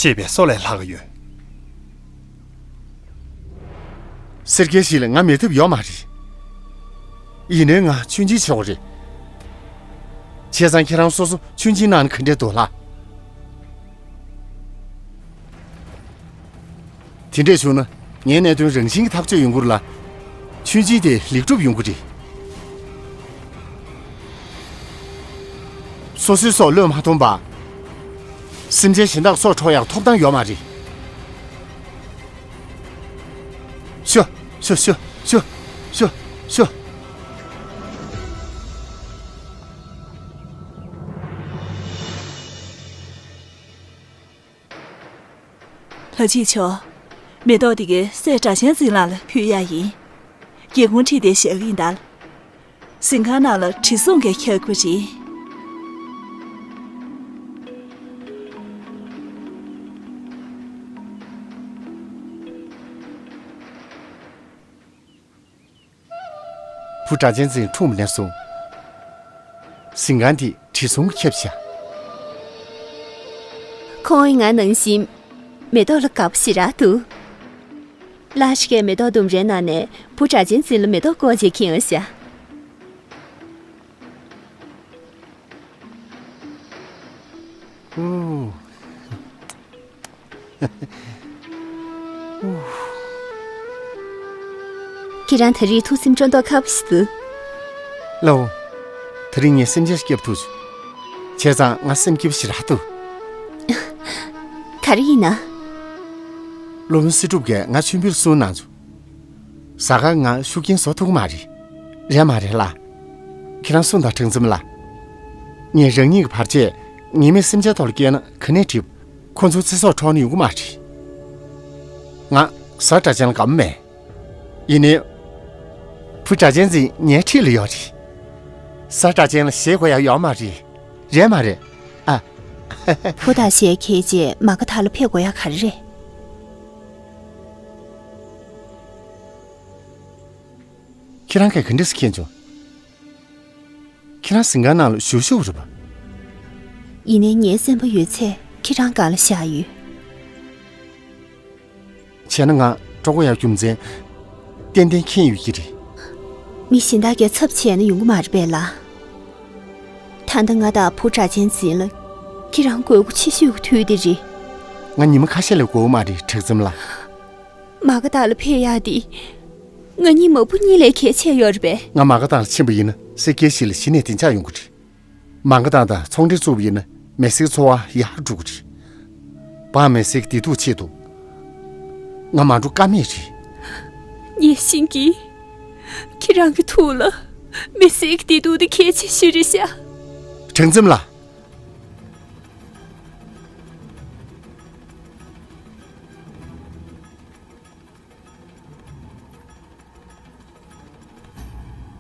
གཅེས་པའི་སྲོག་ལས་ལྷག་ཡོད། སེར་སྐྱའི་གཞིས་ལ་ང་མེད་ཐབས་ཡོད་མ་རེད། ཡིན་ནའི་ང་ཆུང་ཆུང་ཆེ་བ་རེད། བྱས་ཙང་ཁྱེད་རང་སོ་སོ་ཆུང་ཆུང་གནང་ན་ག་འདྲས་འདུག་ལགས། དེ་འདྲས་བྱུང་ན་ངའི་གནད་དོན་རང་བཞིན་གྱིས་ཐག་གཅོད་ཡོང་གི་རེད་ལ། ཆུང་ཆུང་དེ་ལེགས་གྲུབ་ཡོང་གི་རེད། སོ་སོའི་སྲོག་བློས་མ་ཐོངས་པ། སེམས་ཅན་གཞན་དག་སྲོག་འཕྲོག་ཡག་ཐོབ་ཐང་ཡོད་མ་རེད། ཤོ། ཤོ་ཤོ་ཤོ། ཤོ་ཤོ། ལྷ་རྗེ་མཆོག་མེ་ཏོག་འདི་གའི་སྲས་སྒྲ་གཅན་འཛིན་ལགས་ལ་ཕུལ་ཡག་ཡིན། སྒེའུ་ཁུང་ཁྲིད་དེ་བཞག་གི་ཡིན་ད། གཟིམ་ཁང་ནང་ལ་དྲི་བསུང་གིས་ཁྱབ་དགོས་རེད། བུ་སྒྲ་གཅན་འཛིན་འཁྲུངས་པ་ནས་བཟུང་། གཟིམ་ཁང་འདི་དྲི་བསུང་གིས་ཁྱབ་བཞག་ཁོང་ཡང་ང་ནང་བཞིན་མེ་ཏོག་ལ་དགའ་པོ་ཞེ་དྲག་འདུག་ལྷ་ཞིག་གིས་མེ་ཏོག་ལྡུམ་རའི་ནང་ནས་བུ་སྒྲ་གཅན་འཛིན་ལ་མེ་ཏོག་བཀོག་བྱས་ཁྱེར་ཡོང་ཤག་ཨུ། ཁྱེད་རང་ད་རེས་ཐུགས་སེམས་སྤྲོ་མདོག་ཁ་པོ་ཞིག་འདུག་ལའོ། ད་རེས་ངས་སེམས་ཅན་ཞིག་སྐྱོབ་ཐུབ་བྱུང་། བྱས་ཙང་ང་སེམས་སྐྱིད་པོ་ཞེ་དྲག་འདུག་ག་རེ་ཡིན་ན། སློབ་དཔོན་སྲིད་སྒྲུབ་ཀྱིས་ང་མཆོད་འབུལ་གསུང་གནང་བྱུང་། གཟའ་སྐར་ང་ཤུགས་རྐྱེན་བཟོ་ཐུབ་ཀྱི་མ་རེད། རེད་མ་རེད་ལགས། ཁྱེད་རང་གསུངས་དང་། ཁྲེང་འཛོམས་ལགས། ངས་རང་ཉིད་ཀྱི་བར་ཆད་ངེས་མེད་སེམས་ཅན་ཐོག་ལ་བཀལ་ན་ག་ནས་འགྲིག་ཁོ་ཚོའི་ཚེ་སྲོག་འཕྲོག་ནས་ཡོང་གི་མ་རེད། ང་གཟའ་སྒྲ་གཅན་ལ་དགའ་པོ་མེད། ཡིན་ནའི། བུ་སྒྲ་གཅན་འཛིན་ངའི་འཁྲིས་ལ་ཡོད་རེད། གཟའ་སྒྲ་གཅན་ལ་ཞེད་དགོས་ཡག་ཡོད་མ་རེད། རེད་མ་རེད། ཨ། བུ་དང་ཞལ་གྱེས་རྗེས་མ་ག་དྷ་ལ་ཕེབས་དགོས་ཡག་ག་རེ་རེད། ཁྱེད་རང་གིས་ག་འདྲས་སེ་མཁྱེན་བྱུང་། ཁྱེད་རང་གཟིམ་ཁང་ནང་ལ་བཞུགས་བཞུགས་རེད་པ། ཡིན་ནའི་ངའི་སེམས་པ་ཡོད་ཚད་ཁྱེད་རང་སྒང་ལ་བཞག་ཡོད། བྱས་ན་ང་སྤྲོ་པོ་ཡག་རྒྱུ་མཚན་ཏན་ཏན་མཁྱེན་ཡོད་ཀྱི་རེད། མི་གཞན་དག་གིས་ཚབ་བྱས་ན་ཡོང་གི་མ་རེད་པས་ལགས། ད་ལྟ་ང་དང་བུ་སྒྲ་གཅན་འཛིན་ལ་ཁྱེད་རང་དགོས་མཁོ་ཆེ་ཤོས་ཀྱི་དུས་དེ་རེད། ང་ཉི་མ་ཁ་ཤས་ལས་འགོར་གྱི་མ་རེད། གྲགས་འཛོམས་ལགས། མ་ག་དྷ་ལ་ཕེབས་ཡག་དེ་ང་གཉིས་མ་བུ་གཉིས་ལས་གལ་ཆེ་ཡོད་རེད་པས། ང་མ་ག་དྷ་ལ་ཕྱིན་པ་ཡིན་ན་སེར་སྐྱའི་གཞི་ལ་གཞི་ནས་བདེ་འཇགས་ཡོང་གི་རེད། མ་ག་དྷ་དང་ཚོང་འབྲེལ་བཙུགས་པ་ཡིན་ན་མི་སེར་གྱི་འཚོ་བ་ཡག་འགྲོ་གི་རེད། འབངས་མི་སེར་གྱི་བདེ་སྡུག་ཆེད་དུ་ང་མ་འགྲོ་ཀ་མེད་རེད། ངས་ཤེས་ཀྱི། ཁྱེད་རང་གི་ཐུགས་ལ་མི་སེར་གྱི་བདེ་སྡུག་དེ་གལ་ཆེ་ཤོས་རེད་ཤག་གྲངས་འཛོམས་ལགས།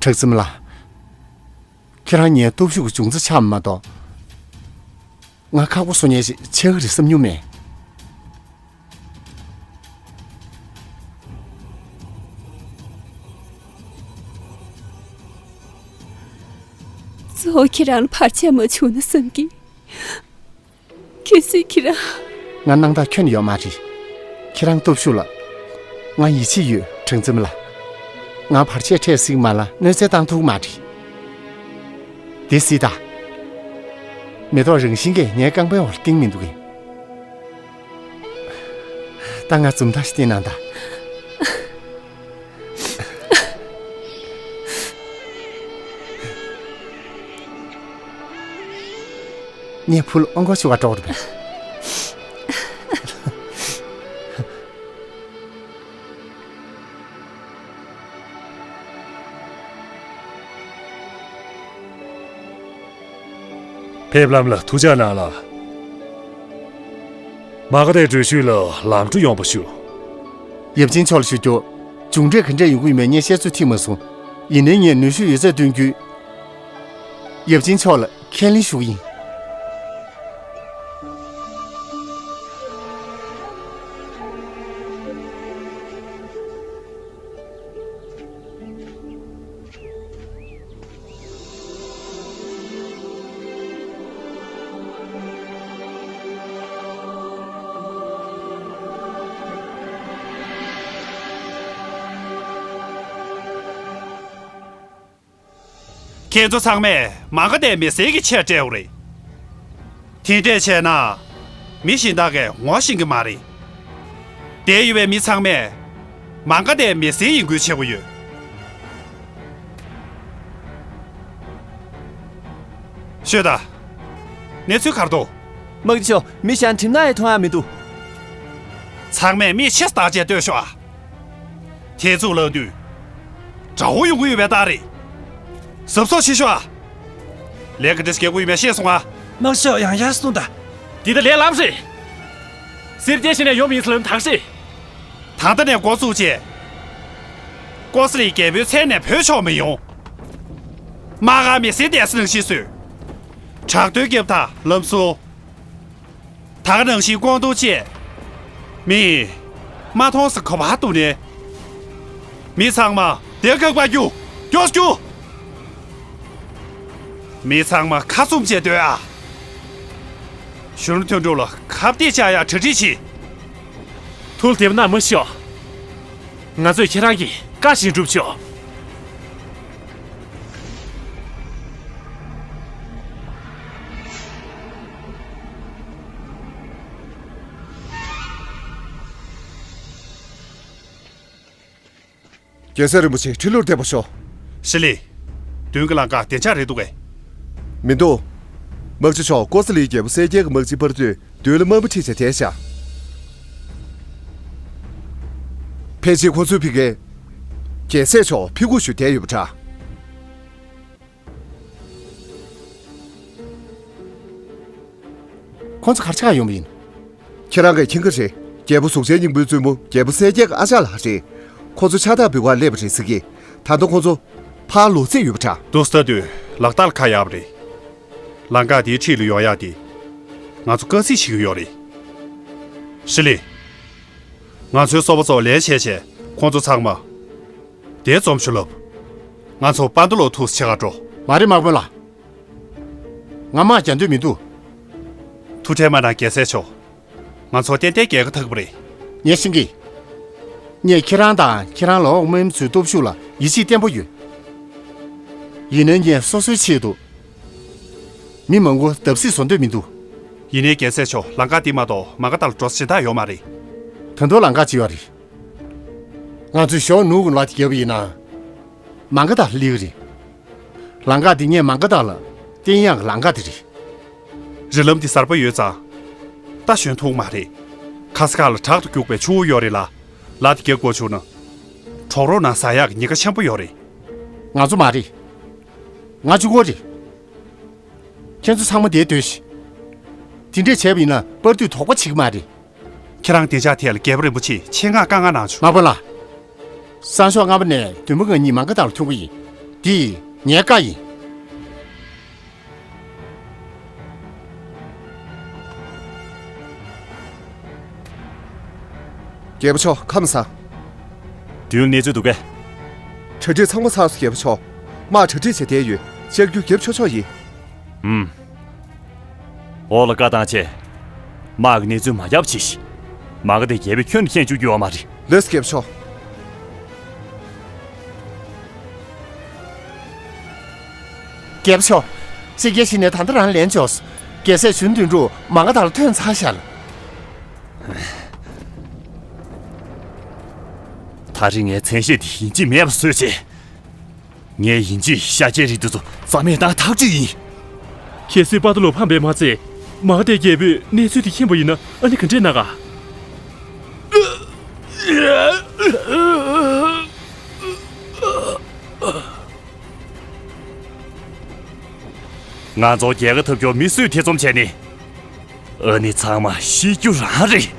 གྲངས་འཛོམས་ལགས། ཁྱེད་རང་ངའི་སྟོབས་ཤུགས་ཀྱི་འབྱུང་རྩ་ཆགས་མ་གཏོགས། ང་ཁག་པོ་བཟོ་མཁན་ཞིག་ཆགས་ཀྱི་རེད་བསམ་མྱོང་མེད། གཙོ་བོ་ཁྱེད་རང་ལ་བར་ཆད་མ་བྱུང་ན་བསམ་གི། གལ་སྲིད་ཁྱེད་རང་། ང་སྣང་དག་ཁྱོན་ནས་ཡོད་མ་རེད། ཁྱེད་རང་སྟོབས་ཤུགས་ལ་ང་ཡིད་ཆེས་ཡོད། གྲངས་འཛོམས་ལགས། ང་བར་ཆད་འཕྲད་ཟིན་མ་ལ་གནོད་འཚེ་བཏང་ཐུབ་མ་རེད། དེ་སྲིད་ད། མེ་ཏོག་རང་བཞིན་གྱིས་ངའི་རྐང་པའི་འོག་ལ་བཏིང་མི་འདུག་གས། ད་ང་འཛུམ་མདངས་ཤིག་བསྟན་ན་ད། ངས་བུ་ལ་ཨོང་ཀོ་ཞུ་བ་འགྲོ་རེད་པས། ཕེབས་ལམ་ལ་ཐུགས་ཅག་གནང་ལགས། མ་ག་དྷའི་འགྲུལ་བཞུད་ལ་ལམ་འགྲོ་ཡོང་བ་ཞུ། ཡབ་ཆེན་མཆོག་ལ་ཞུ་རྒྱུ། མཇུག་འབྲས་ག་འདྲས་ཡོང་གི་ཡོད་མེད་ངས་བཤད་ཚོད་ཐིག་མ་སོང་། ཡིན་ནའི་ངས་ནུས་ཤུགས་ཡོད་ཚད་བཏོན་རྒྱུ། ཡབ་ཆེན་མཆོག་ལ་ཁས་ལེན་ཞུ་གི་ཡིན། ཁྱེད་ཚོ་ཚང་མས་མ་ག་དྷའི་མི་སེར་གྱི་ཆེད་སྤྲད་པ་རེད། དེ་འདྲས་བྱས་ན། མི་གཞན་དག་གིས་ངོ་ཤེས་ཀྱི་མ་རེད། འདིར་ཡོད་པའི་མི་ཚང་མས་མ་ག་དྷའི་མི་སེར་ཡིན་ཁུལ་བྱེད་དགོས་ཡོད། ཤོད་དང་། གནས་ཚུལ་ག་རེ་འདུག་དམག་སྤྱི་མཆོག་མི་གཞན་གྲིམ་ནག་ཡང་མཐོང་ཡག་མི་འདུག་ཚང་མས་མིག་ཕྱེས་བལྟས་བྱས་ལྟོས་ཤོག་ཨ། དེ་ཚོ་ལབ་དུས། དགྲ་བོ་ཡོང་གི་ཡོད་པའི་རྟགས་རེད། གཟབ་གཟབ་བྱེད་ཤོག་ཨ། ལས་ཀ་འདྲ་ཞིག་རྒྱག་དགོས་ཡོད་མེད་ཤེས་སོང་ཨ། དམག་ཤོག་ཡང་ཡར་སོང་ད། འདི་ད་ལས་སླ་པོ་རེད། སེར་སྐྱའི་ཞིང་ནས་ཡོང་མི་ཚོ་ལམ་ཐག་ཤེས། ད་ལྟ་ནས་འགོ་བཙུགས་བྱས། ཀོ་ས་ལི་རྒྱལ་པོའི་མཚན་ནས་བུད་ཆོག་མི་ཡོང་། མ་ག་དྷའི་མི་སེར་བསྡད་ས་ནང་བཞིན་བཟོས། དྲག་རྡུལ་རྒྱབ་ཐག་ལམ་སྲོལ། ད་ག་ནང་བཞིན་སྐོང་གཏོང་བྱས། མི། མ་མཐོང་ས་ག་པར་འདུག་ནས། མི་ཚང་མ་དེ་ག་པར་རྒྱུགས། མགྱོགས་རྒྱུགས། མི་ཚང་མ་ཁ་བཙུམ་བྱས་སྡོད་ཨ། གཞོན་ནུ་དོན་གྲུབ་ལ་ཁ་གཏད་བཅག་ཡག་གྲ་སྒྲིག་བྱེད། ཐུགས་ལ་དེ་བ་གནང་མ་ཤོག་ང་ཚོས་ཁྱེད་རང་གི་བཀའ་བཞིན་སྒྲུབ་ཆོག་རྒྱལ་སྲས་རིན་པོ་ཆེ་ཁྲི་ལོར་བསྡད་པ་ཤོག་ཤི་ལི། མདུན་གྱི་ལམ་ཁ་བདེ་འཇགས་རེད་འདུག་གས། མི་འདུག་དམག་སྤྱི་མཆོག། ཀོ་ས་ལིའི་རྒྱལ་པོ་གསལ་རྒྱལ་གྱི་དམག་སྤྱི་པར་དུས་མདུན་ལ་དམག་མི་ཁྲིད་བྱས་བསྡད་ཤག་ཕལ་ཆེར་ཁོ་ཚོས་ཕི་གའི། རྒྱལ་སྲས་མཆོག་ཕི་གུ་ཞུ་བསྡད་ཡོད་པ་འདྲ། ཁོང་ཚོ་ག་རེ་བྱེད་ག་ཡོང་བ་ཡིན། ཁྱེད་རང་གིས་མཁྱེན་གྱི་རེད། རྒྱལ་པོ་གཟུགས་ཅན་སྙིང་པོའི་བཙུན་མོ་རྒྱལ་པོ་གསལ་རྒྱལ་གྱི་ཨ་ཅག་ལགས་རེད། ཁོ་ཚོ་ཕྱག་རྟགས་འབུལ་གར་སླེབས་པ་རེད་ཟེར་གི། ད་དུང་ཁོ་ཚོ་ཕར་ལོག་རྩིས་ཡོད་པ་འདྲ། འདུག་སེ་ལྟ་དུས་ལག་རྟགས་ལ་ཁ་གཡར་བ་རེད། ལམ་ཁ་དེའི་འཁྲིས་ལ་ཡོང་ཡག་དེ། ང་ཚོ་དཀའ་ཚེགས་ཆེ་གི་ཡོད་རེད། ཧྲི་ལི། ང་ཚོའི་སོ་པ་ཚོ་ལས་བྱས་བྱས་ཁོང་ཚོ་ཚང་མ། དེ་འཛོམས་ཤོག་ལབ། ང་ཚོ་པ་འདུ་ལོ་ཐུགས་ཆེ་ག་འགྲོ། མ་རེད་དམག་དཔོན་ལགས། ང་དམག་རྒྱག་འདོད་མི་འདུག་ཐུགས་ཁྲལ་མ་གནང་རྒྱལ་སྲས་མཆོག་ང་ཚོ་ཏན་ཏན་རྒྱལ་ཁ་ཐོབ་པ་རེད། ངས་ཤེས་ཀྱི། ངས་ཁྱེད་རང་དང་ཁྱེད་རང་ལ་འོག་དམག་མི་ཚོའི་སྟོབས་ཤུགས་ལ་ཡིད་ཆེས་བརྟན་པོ་ཡོད། ཡིན་ནའི་ངས་སོ་སོའི་ཆེད་དུ། མི་མང་པོ་བརྡབ་གསིག་བཟོ་འདོད་མི་འདུག་ཡིན་ནའི་རྒྱལ་སྲས་མཆོག་ལམ་ཁ་འདི་མ་གཏོགས་མ་ག་དར་འགྲོ་ས་གཞན་དག་ཡོད་མ་རེད། ད་དུང་ལམ་ཁ་གཅིག་ཡོད་རེད། ང་ཚོས་ཞོགས་ནུབ་ཀྱི་ལམ་དེ་བརྒལ་བ་ཡིན་ན། མ་ག་དར་སླེབས་ཀྱི་རེད། ལམ་ཁ་འདི་ངས་མ་ག་དར་ལ་བསྟན་ཡག་གི་ལམ་ཁ་དེ་རེད། རི་ལམ་འདི་གསར་པ་ཡོད་ཙང་། རྟ་ཞོན་ཐུབ་མ་རེད། ཁ་ས་ཁ་ལ་དྲག་ཏུ་རྒྱུག་པའི་ཆུ་བོ་ཡོད་རེད་ལ། ལམ་དེ་བརྒལ་དགོས་བྱུང་ན། གྲོག་རོང་ནང་ཟ་ཡག་གི་ཉེན་ཁ་ཆེན་པོ་ཡོད་རེད། ང་ཚོ་མ་རེད། ང་གཅིག་པོ་རེད། ཁྱེད་ཚོ་ཚང་མ་འདིར་སྡོད་ཤིག་དེ་འདྲས་བྱས་པ་ཡིན་ན་པར་དུས་དོགས་པ་བྱེད་ཀྱི་མ་རེད། ཁྱེད་རང་བདེ་འཇགས་ཐད་ལ་རྒྱལ་པོ་རིན་པོ་ཆེས་ཆེད་མངགས་བཀའ་མངགས་གནང་བྱུང་། དམག་དཔོན་ལགས། སང་ཞོགས་སྔ་པོ་ནས་བདུན་པོ་ང་གཉིས་མ་ག་དར་ལ་ཐོན་གྱི་ཡིན། འདི་ངའི་བཀའ་ཡིན། རྒྱལ་པོ་མཆོག་ཁམས་བཟང་། མདུན་གནས་ཚུལ་འདུག་གས། གྲ་སྒྲིག་ཚང་མ་ཚར་སོང་རྒྱལ་པོ་མཆོག་དམག་གྲ་སྒྲིག་བྱས་བསྡད་ཡོད། ལྕགས་རྒྱུ་རྒྱབ་ཆོག་ཆོག་ཡིན། ཨུམ། འོག་ལ་བཀའ་བཏང་བྱས། དམག་གི་གནས་ཚུལ་མ་རྒྱབ་བྱས་ཤིག་མ་ག་དེ་རྒྱལ་པོས་ཁྱོན་ནས་མཁྱེན་བཅུག་རྒྱུ་ཡོད་མ་རེད། ལགས་སོ་རྒྱལ་པོ་མཆོག་རྒྱལ་པོ་མཆོག་གསལ་རྒྱལ་ཞིག་ནས་ད་ལྟ་རང་ལན་འབྱོར་སོང་། རྒྱལ་སྲས་གཞོན་དོན་གྲུབ་མ་ག་དར་ལ་ཐོན་ཚར་ཤག་ལ། ད་རེས་ངའི་མཚན་ཤས་འདི་ཡིན་གཅིག་མེད་པ་བཟོས་བྱས། ངས་ཡིན་གཅིག་ཤ་ཆའི་རིགས་དེ་ཚོ་རྩ་མེད་བཏང་ཐག་གཅོད་ཡིན། གལ་སྲིད་པ་ཏོ་ལོ་ཕམ་པས་མ་ཚད། མ་ག་དྷའི་རྒྱལ་པོས་གནས་ཚུལ་དེ་མཁྱེན་པ་ཡིན་ན་ཨ་ནི་ག་འདྲས་གནང་ག་ང་ཚོ་རྒྱལ་ཁ་ཐོབ་རྒྱུར་མི་གསོད་ཐེ་ཚོམ་བྱས་ནས། ཨ་ནི་ཚང་མ་ཤི་རྒྱུ་རང་རེད།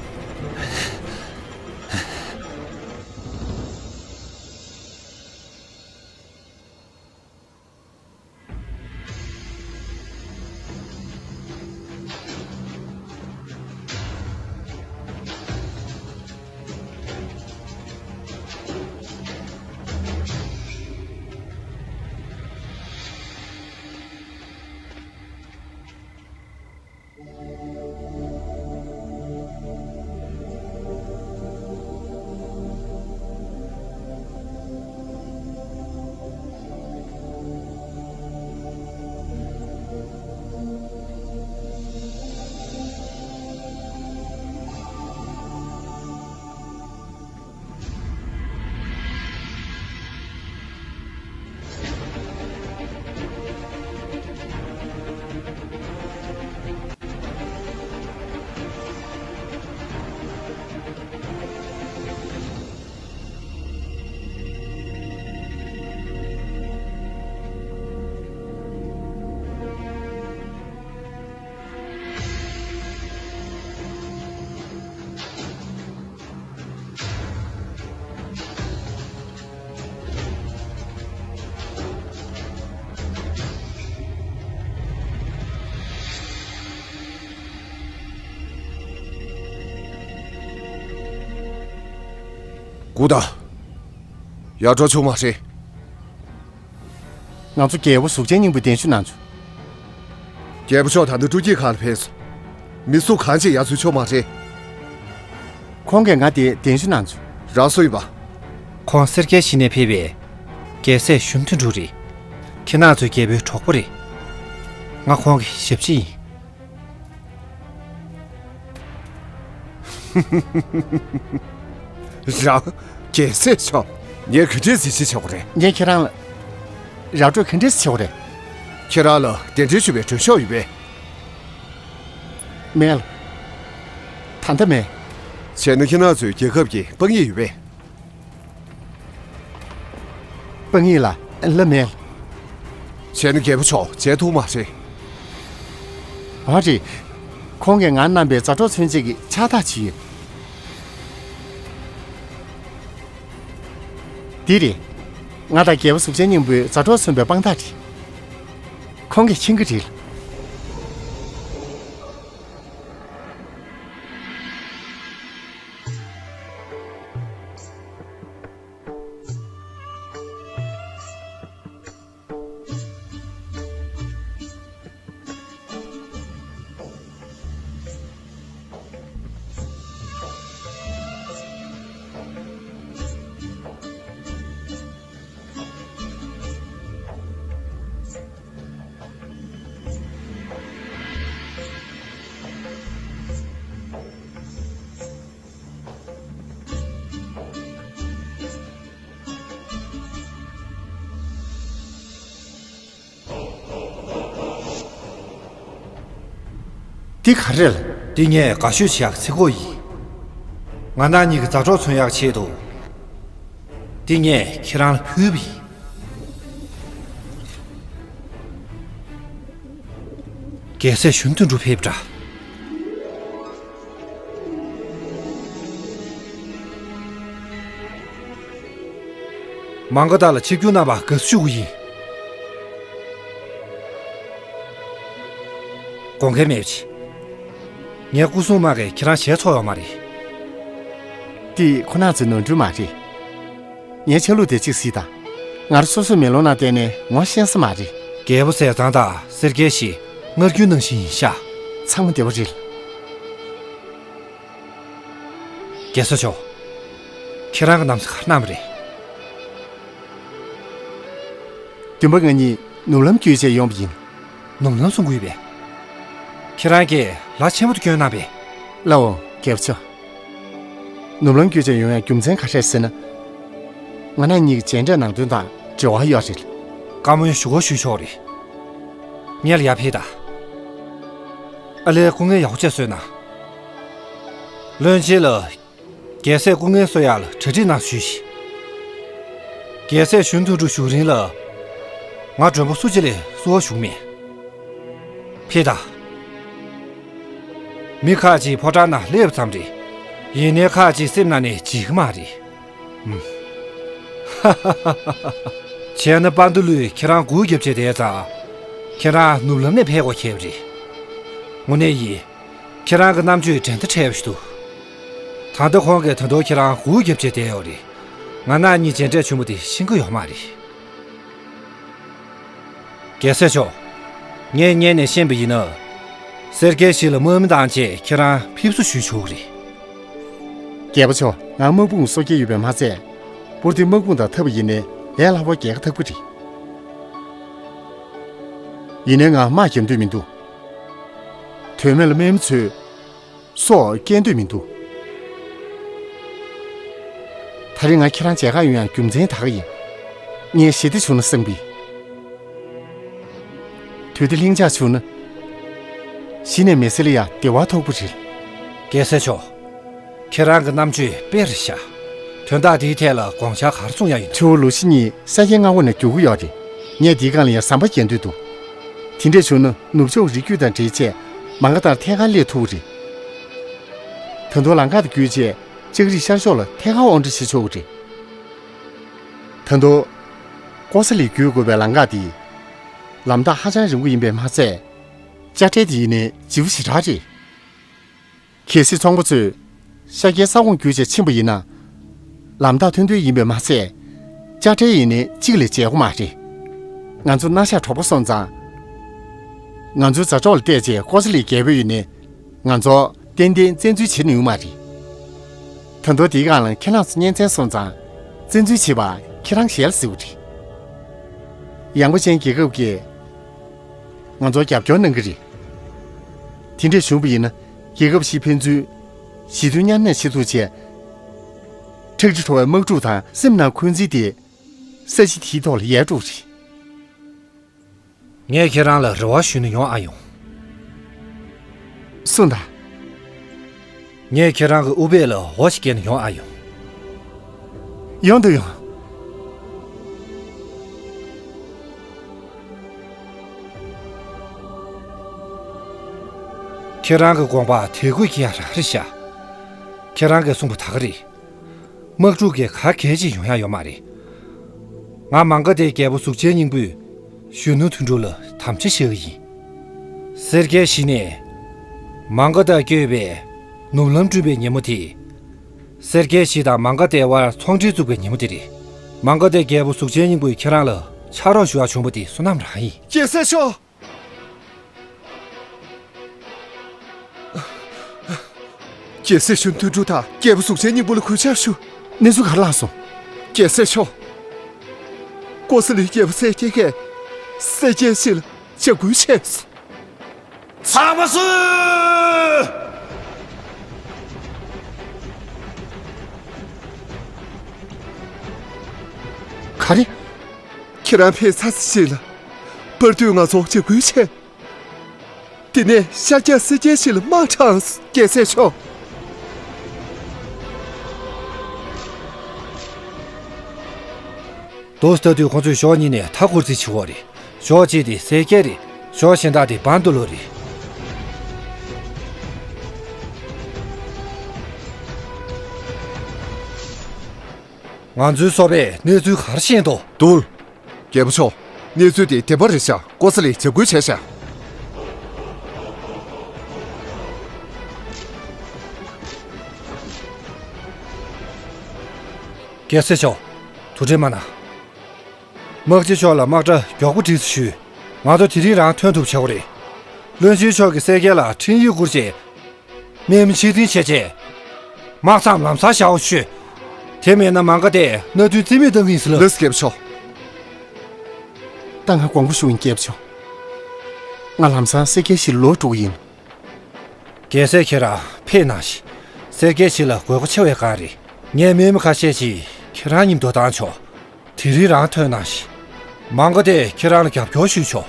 སྒུག་དང་། ཡར་འགྲོ་བྱུང་མ་རེད། ང་ཚོ་རྒྱལ་པོ་གཟུགས་ཅན་སྙིང་པོའི་གདན་ཞུ་གནང་བྱུང་། རྒྱལ་པོ་མཆོག་ད་ལྟ་སྤྲོ་སྐྱིད་ཁང་ལ་ཕེབས་སོང་། མི་སུ་གང་ཅིག་ཡར་འཛུལ་ཆོག་མ་རེད། ཁོང་གིས་ང་དེ་གདན་ཞུ་གནང་བྱུང་། རང་སུ་ཡིན་པ། ཁོང་སེར་སྐྱའི་གཞི་ནས་ཕེབས་པའི་རྒྱལ་སྲས་གཞོན་དོན་གྲུབ་རེད། ཁྱེད་རང་ཚོའི་རྒྱལ་པོའི་གྲོགས་པོ་རེད། ང་ཁོང་གི་ཞབས་ཕྱི་ཡིན། རང་། རྒྱལ་སྲས་མཆོག་ངས་ག་འདྲས་གཟིགས་ཞིབ་བྱེད་དགོས་རེད། ངས་ཁྱེད་རང་ལ་ར་སྤྲོད་ག་འདྲས་བྱེད་དགོས་རེད། ཁྱེད་རང་ལ་གདན་འདྲེན་ཞུ་བའི་མགྲོན་ཤོག་ཡོད་པས། མེད། ད་ལྟ་མེད། བྱས་ན་ཁྱེད་རང་ཚོའི་རྒྱལ་ཁབ་ཀྱི་དཔང་ཡིག་ཡོད་པས། དཔང་ཡིག་ལ་ལ་མེད། བྱས་ན་རྒྱལ་པོ་མཆོག་མཇལ་ཐུབ་མ་རེད། ཨ་རེད། ཁོང་གིས་ང་བསྣམས་པའི་མཛའ་གྲོགས་མཚོན་ཆེད་ཀྱི་ཕྱག་རྟགས་ཅིག་ཡོད། འདི་རེད། ང་དང་རྒྱལ་པོ་གཟུགས་ཅན་སྙིང་པོའི་མཛའ་གྲོགས་མཚོན་པའི་དཔང་རྟགས་རེད། ཁོང་གིས་མཁྱེན་གྱི་རེད། འདི་ག་རེ་རེད། འདི་ངས་དགའ་ཤོས་བྱེད་ཡག་ཚིག་གོ་ཡིན། ང་རང་གཉིས་ཀྱི་མཛའ་གྲོགས་མཚོན་ཡག་ཆེད་དུ། འདི་ངས་ཁྱེད་རང་ལ་ཕུལ་བ་ཡིན། རྒྱལ་སྲས་གཞོན་དོན་གྲུབ་ཕེབས་འདྲ། མང་ག་དག་ལ་ཆིབས་བསྒྱུར་གནང་བར་དགའ་བསུ་ཞུ་གི་ཡིན། དགོངས་འགལ་མེད་ཅིག་ངའི་སྐུ་སྲུང་དམག་གིས་ཁྱེད་རང་ཞལ་འཚོ་ཡོད་མ་རེད། འདི་ཁོ་ན་ཚོའི་ནོར་འཁྲུལ་མ་རེད། ངའི་ཆ་ལུགས་དེ་གཅིག་གཟིགས་དང་། ངར་སོ་སོའི་མེ་ལོང་ནང་བལྟས་ནས་ངོ་ཤེས་ས་མ་རེད། རྒྱལ་པོ་ཟས་གཙང་དང་སེར་སྐྱའི་ཞི་སྔར་རྒྱུན་ནང་བཞིན་ཡིན་ཤག་ཚང་མ་བདེ་བོ་རེད། རྒྱལ་ས་མཆོག་ཁྱེད་རང་གི་གནམ་ས་ག་རེ་གནང་བ་རེད། བདུན་པ་ང་གཉིས་ནུབ་ལམ་བརྒྱུད་བྱས་ཡོང་བ་ཡིན། ནུབ་ལམ་གསུང་གི་ཡོད་པས། ཁྱེད་རང་གིས་ལ་ཆེན་པོ་དེ་བསྐྱོན་གནང་བས། ལའོ་རྒྱལ་པོ་མཆོག་ནུབ་ལམ་བརྒྱུད་བྱས་ཡོང་ཡ་རྒྱུ་མཚན་ག་རེ་རེད་ཟེར་ན། ང་རང་གཉིས་ཀྱི་མཇལ་འཕྲད་ནང་དོན་དང་འབྲེལ་བ་ཡོད་རེད། བཀའ་མོལ་ཞུ་གོ་ཞུ་ཆོག་རེད། ངས་ལ་ཡར་ཕེབས་དང་། ཨ་ལས་སྐུ་ངལ་ཡག་པོ་བྱས་གསོས་གནང་། བློན་ཆེན་ལ། རྒྱལ་སྲས་སྐུ་ངལ་གསོ་ཡག་ལ་གྲ་སྒྲིག་གནང་ཞུས་ཤིག་རྒྱལ་སྲས་གཞོན་དོན་གྲུབ་བཞུགས་རིང་ལ། ང་མགྲོན་པོ་སུ་གཅིག་ལས་བསུ་བ་ཞུ་གི་མེད། ཕེབས་དང་། མི་ཁག་ཅིག་ཕོ་བྲང་ནང་སླེབས་ཙམ་རེད། ཡིན་ནའི་ཁག་ཅིག་སེམས་ནང་ནས་བརྗེད་ཀྱི་མ་རེད། ཧུམ། བྱས་ན་པ་འདུ་ལུས་ཁྱེད་རང་སྒུག་རྒྱབ་བྱས་བསྡད་ཙང་། ཁྱེད་རང་ནུབ་ལམ་ནས་ཕེབས་དགོས་ཁེལ་བ་རེད། དངོས་གནས་ཡིན། ཁྱེད་རང་གི་རྣམ་དཔྱོད་འགྲན་ཟླ་བྲལ་བ་ཞིག་འདུག་ད་ལྟ་ཁོང་གིས་ད་དུང་ཁྱེད་རང་སྒུག་རྒྱབ་བྱས་བསྡད་ཡོད་རེད། ང་རང་གཉིས་མཇལ་འཕྲད་ཆེན་མོ་དེ་ཤེས་ཀྱི་ཡོད་མ་རེད། རྒྱལ་སྲས་མཆོག་ངས་སྔོན་ནས་ཤེས་པ་ཡིན་ན། སེར་སྐྱའི་ཞི་ལ་དམག་མི་དང་བཅས་ཁྱེད་རང་ཕེབས་བསུ་ཞུ་ཆོག་གི་རེད། རྒྱལ་པོ་མཆོག་ང་དམག་དཔུང་གསོ་སྐྱེལ་ཡོད་པས་མ་ཚད། པུར་དེ་དམག་དཔུང་དང་འཐབ་པ་ཡིན་ནའི་ལས་སླ་པོ་རྒྱལ་ཁ་ཐོབ་ཀྱི་རེད། ཡིན་ནའི་ང་དམག་རྒྱབ་འདོད་མི་འདུག་དོན་མེད་ལ་དམག་མི་ཚོས་སྲོག་སྐྱེལ་འདོད་མི་འདུག་ད་རེས་ང་ཁྱེད་རང་མཇལ་ཁ་ཡོང་ཡང་རྒྱུ་མཚན་ད་ག་ཡིན། ངས་ཞི་བདེ་བྱུང་ན་བསམ་གི། དུས་བདེ་ལྷིང་འཇགས་བྱུང་ན། གཞི་ནས་མི་ཚེ་ལ་ཡང་བདེ་བ་ཐོབ་ཀྱི་རེད། རྒྱལ་སྲས་མཆོག་ཁྱེད་རང་གི་རྣམ་དཔྱོད་དཔེ་རེད་ཤག་དོན་དག་འདིའི་ཐད་ལ་དགོངས་འཆར་ག་རེ་གསུང་ཡ་ཡིན། ཆུ་བོ་ལུ་ཤི་གཉིས་ས་སྐྱའི་མངའ་འོག་ནས་རྒྱུག་གི་ཡོད་རེད། ངས་འདིའི་སྒང་ལ་ཡང་ཟམ་པ་རྒྱག་འདོད་འདུག་དེ་འདྲས་བྱུང་ན་ནུབ་ཕྱོགས་རི་རྒྱུད་དང་འབྲེལ་ཆེད་མ་འགའ་ལྟར་ཐད་ཀར་སླེབས་ཐུབ་ཀྱི་རེད། ད་དུང་ལམ་ཁ་དེ་བརྒྱུད་བྱས་ལྕགས་རིགས་ཤར་ཕྱོགས་ལ་ཐད་ཀར་དབོར་འདྲེན་བྱེད་ཆོག་གི་རེད། ད་དུང་། ཀོ་ས་ལི་བརྒྱུད་དགོས་པའི་ལམ་ཁ་དེ། ལམ་ཐག་ཧ་ཅང་རིང་པོ་ཡིན་པས་མ་ཚད། དཔྱ་ཁྲལ་དེ་ཡིན་ནའི་ལྗིད་པོ་ཞེ་དྲག་རེད། གལ་སྲིད་ཚོང་པ་ཚོས་ཤར་རྒྱལ་ས་ཁོངས་བརྒྱུད་བྱས་ཕྱིན་པ་ཡིན་ན། ལམ་ཐག་མཐོན་མཐོན་ཡིན་པས་མ་ཚད། དཔྱ་ཁྲལ་ཡིན་ནའི་གཅིག་ལས་བརྗེད་དགོས་མ་རེད། ང་ཚོ་སྣ་ཤགས་གྲོགས་པོ་སོང་ཙང་། ང་ཚོའི་མཛའ་གྲོགས་ལ་བལྟས་རྗེས་ཀོ་ས་ལི་རྒྱལ་པོ་ཡིན་ནའི། ང་ཚོ་ཏན་ཏན་བཙན་འཛུལ་བྱེད་ནུས་མ་རེད། ད་དུང་དེའི་སྒང་ལ་ཁྱེད་རང་ཚོ་གཉེན་ཚན་སོང་ཙང་། བཙན་འཛུལ་བྱེད་པ་ཁྱེད་རང་ཞལ་གཟིགས་པ་རེད། ཡངས་པ་ཅན་རྒྱལ་ཁབ་ཀྱིས་ང་ཚོར་རྒྱབ་སྐྱོར་གནང་གི་རེད། དེ་འདྲས་བྱུང་བ་ཡིན་ན་རྒྱལ་ཁབ་བཞི་ཕན་ཚུན་ཞི་མཐུན་མཉམ་གནས་བྱེད་ཐུབ་ཆེད། ཁྲག་དྲི་བྲོ་བའི་དམག་འཁྲུག་དང་སེམས་ནང་འཁོན་འཛིན་དེ། ས་གཞི་དེའི་ཐོག་ལ་ཡལ་འགྲོ་གི་རེད། ངས་ཁྱེད་རང་ལ་རེ་བ་ཞུས་ན་ཡོང་ཨ་ཡོང་། གསུངས་དང་། ངས་ཁྱེད་རང་གི་ཨུཏྤལ་ལ་འོ་ཞིག་བརྒྱབ་ནས་ཡོང་ཨ་ཡོང་། ཡོང་དུ་ཡོང་། ཁྱེད་རང་གི་དགོངས་པ་དད་གུས་ཀྱི་ཡ་ར་རེད་ཤག་ཁྱེད་རང་གིས་གསུངས་པ་ད་ག་རེད། དམག་འཁྲུག་གི་ག་གལ་ཅིག་ཡོང་ཡ་ཡོད་མ་རེད། ང་མང་ག་དེ་རྒྱལ་པོ་གཟུགས་ཅན་སྙིང་པོས་གཞོན་ནུ་དོན་གྲུབ་ལ་དམ་བཅའ་བཞག་གི་ཡིན། སེར་སྐྱའི་གཞི་ནས་མང་ག་དེ་བསྐྱོད་པའི་ནུབ་ལམ་བསྐྲུན་པའི་ཉིན་མོ་དེ། སེར་སྐྱའི་གཞི་དང་མང་ག་དེའི་དབར་ཚོང་འབྲེལ་བཙུགས་པའི་ཉིན་མོ་དེ་རེད། མང་ག་དེ་རྒྱལ་པོ་གཟུགས་ཅན་སྙིང་པོས་ཁྱེད་རང་ལ་ཕྱག་རོགས་ཞུ་བར་བྱོན་པ་དེ་བསོད་ནམས་རང་ཡིན། རྒྱལ་སྲས་མཆོག་རྒྱལ་སྲས་གཞོན་དོན་གྲུབ་དང་རྒྱལ་པོ་གཟུགས་ཅན་སྙིང་པོ་ལ་གུས་ཕྱག་ཞུ། གནས་ཚུལ་ག་རེ་ལངས་སོང་། རྒྱལ་སྲས་མཆོག་ཀོ་ས་ལིའི་རྒྱལ་པོ་གསལ་རྒྱལ་གྱིས་སེར་སྐྱའི་གཞི་ལ་འཇབ་རྒོལ་བྱས་སོང་། ཚང་མ་སུ། ག་རེ། ཁྱེད་རང་ཕེབས་ཚར་ཚེ་གཞི་ལ་པར་དུས་ང་ཚོ་འཇབ་རྒོལ་བྱས། དེ་ནས་ཤར་རྒྱག་སེར་སྐྱའི་གཞི་ལ་དམག་དྲངས། རྒྱལ་སྲས་མཆོག་རྡོ་ལྟ་དུས་ཁོང་ཚོས་ཕྱོགས་གཉིས་ནས་མཐའ་སྐོར་རྩིས་བྱེད་འོག་རེད། ཕྱོགས་གཅིག་དེ་སེར་སྐྱ་རེད། ཕྱོགས་གཞན་དག་དེ་བན་དུ་ལོ་རེད། ང་ཚོའི་སོ་པས་གནས་ཚུལ་ག་རེ་ཤེས་འདུག་དུལ། རྒྱལ་པོ་མཆོག་གནས་ཚུལ་དེ་བདེན་པ་རེད་ཤག་ཀོ་ས་ལིས་འཇབ་རྒོལ་བྱས་ཤག་རྒྱལ་སྲས་མཆོག་ཐུགས་ཁྲལ་མ་གནང་། དམག་སྤྱི་མཆོག་ལ་དམག་གྲ་མགྱོགས་པོ་སྒྲིག་རོགས་ཞུས། ང་ཚོ་དེ་རིང་རང་ཐོན་ཐུབ་བྱེད་དགོས་རེད། བློན་ཆེན་མཆོག་གིས་སེར་སྐྱ་ལ་འཕྲིན་ཡིག་བསྐུར་རྗེས། དམག་མི་ཕྱིར་འཐེན་བྱས་རྗེས། དམག་མཚམས་ལམ་སང་བཞག་རོགས་ཞུས། དེ་མེད་ན་མང་ག་དེས་མནའ་མཐུན་རྩིས་མེད་གཏང་གི་ཡིན་ཟེར་ལབ། ལགས་སོ་རྒྱལ་པོ་མཆོག་ད་ང་དགོངས་པ་ཞུ་ཡིན་རྒྱལ་པོ་མཆོག་ང་ལམ་སང་སེར་སྐྱའི་གཞི་ལ་ལོག་འགྲོ་གི་ཡིན། རྒྱལ་སྲས་ཁྱེད་རང་ཕེབས་གནང་ཞིག་སེར་སྐྱའི་གཞི་ལ་དགོས་མཁོ་ཆེ་བའི་སྒང་རེད། ངས་དམག་མི་ཁ་ཤས་ཅིག་ཁྱེད་རང་མཉམ་དུ་བཏང་ཆོག་དེ་རིང་རང་ཐོན་གནང་ཞིག་མང་ག་དེས་ཁྱེད་རང་ལ་རྒྱབ་སྐྱོར་ཞུས་ཆོག་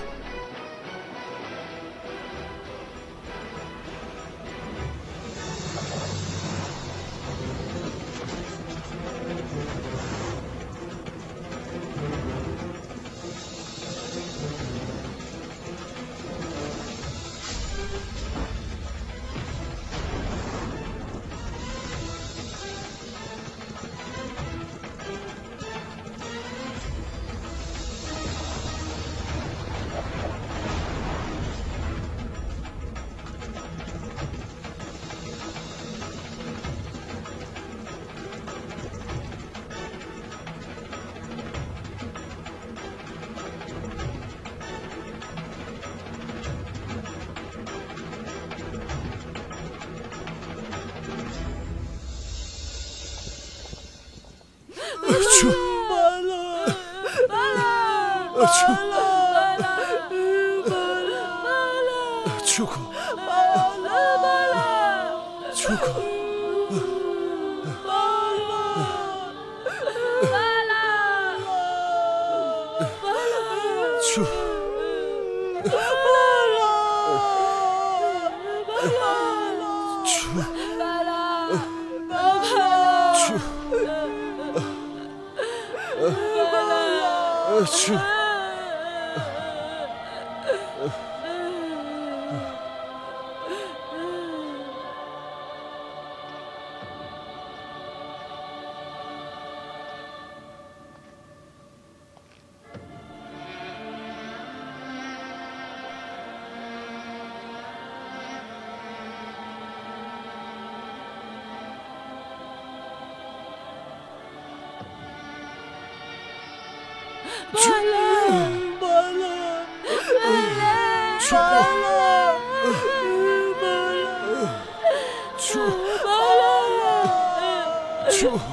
ཨ་ཆུ། ཨ་ཆུ། ཨ་ཆུ་ཁོ། ཆུ་ཁོ། ཆུ། ཆུ། ཆུ། ཨ་ཆུ།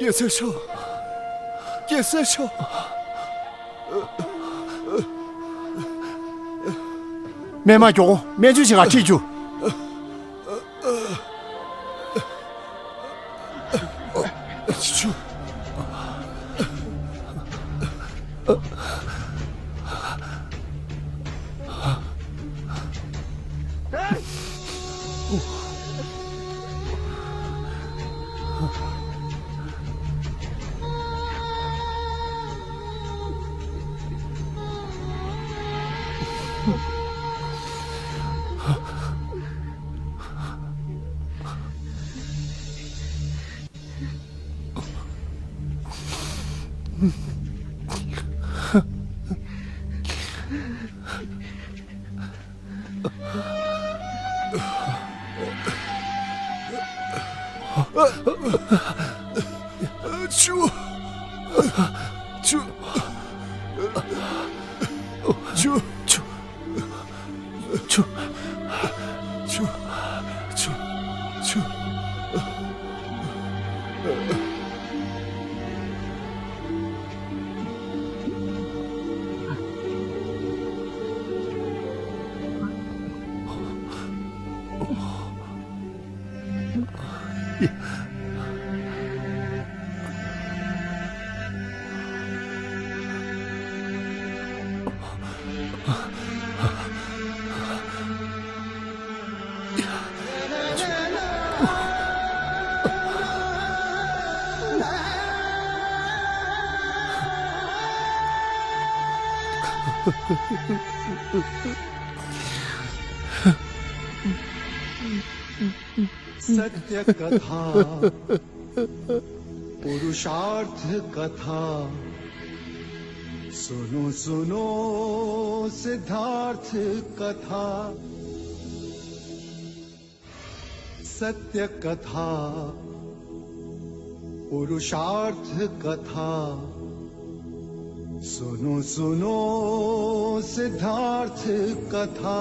རྒྱལ་སྲས་མཆོག་རྒྱལ་སྲས་མཆོག་སྨན་མ་མགྱོགས་པོ་སྨན་བཅོས་བྱེད་གར་ཁྲིད་རྒྱུ། ཆུ། ཆུ། ཆུ། ཆུ། ཆུ། ཆུ། ཆུ། ཆུ། सत्य कथा, पुरुषार्थ कथा। सुनो सुनो सिद्धार्थ कथा। सत्य कथा, पुरुषार्थ कथा। सुनो सुनो सिद्धार्थ कथा।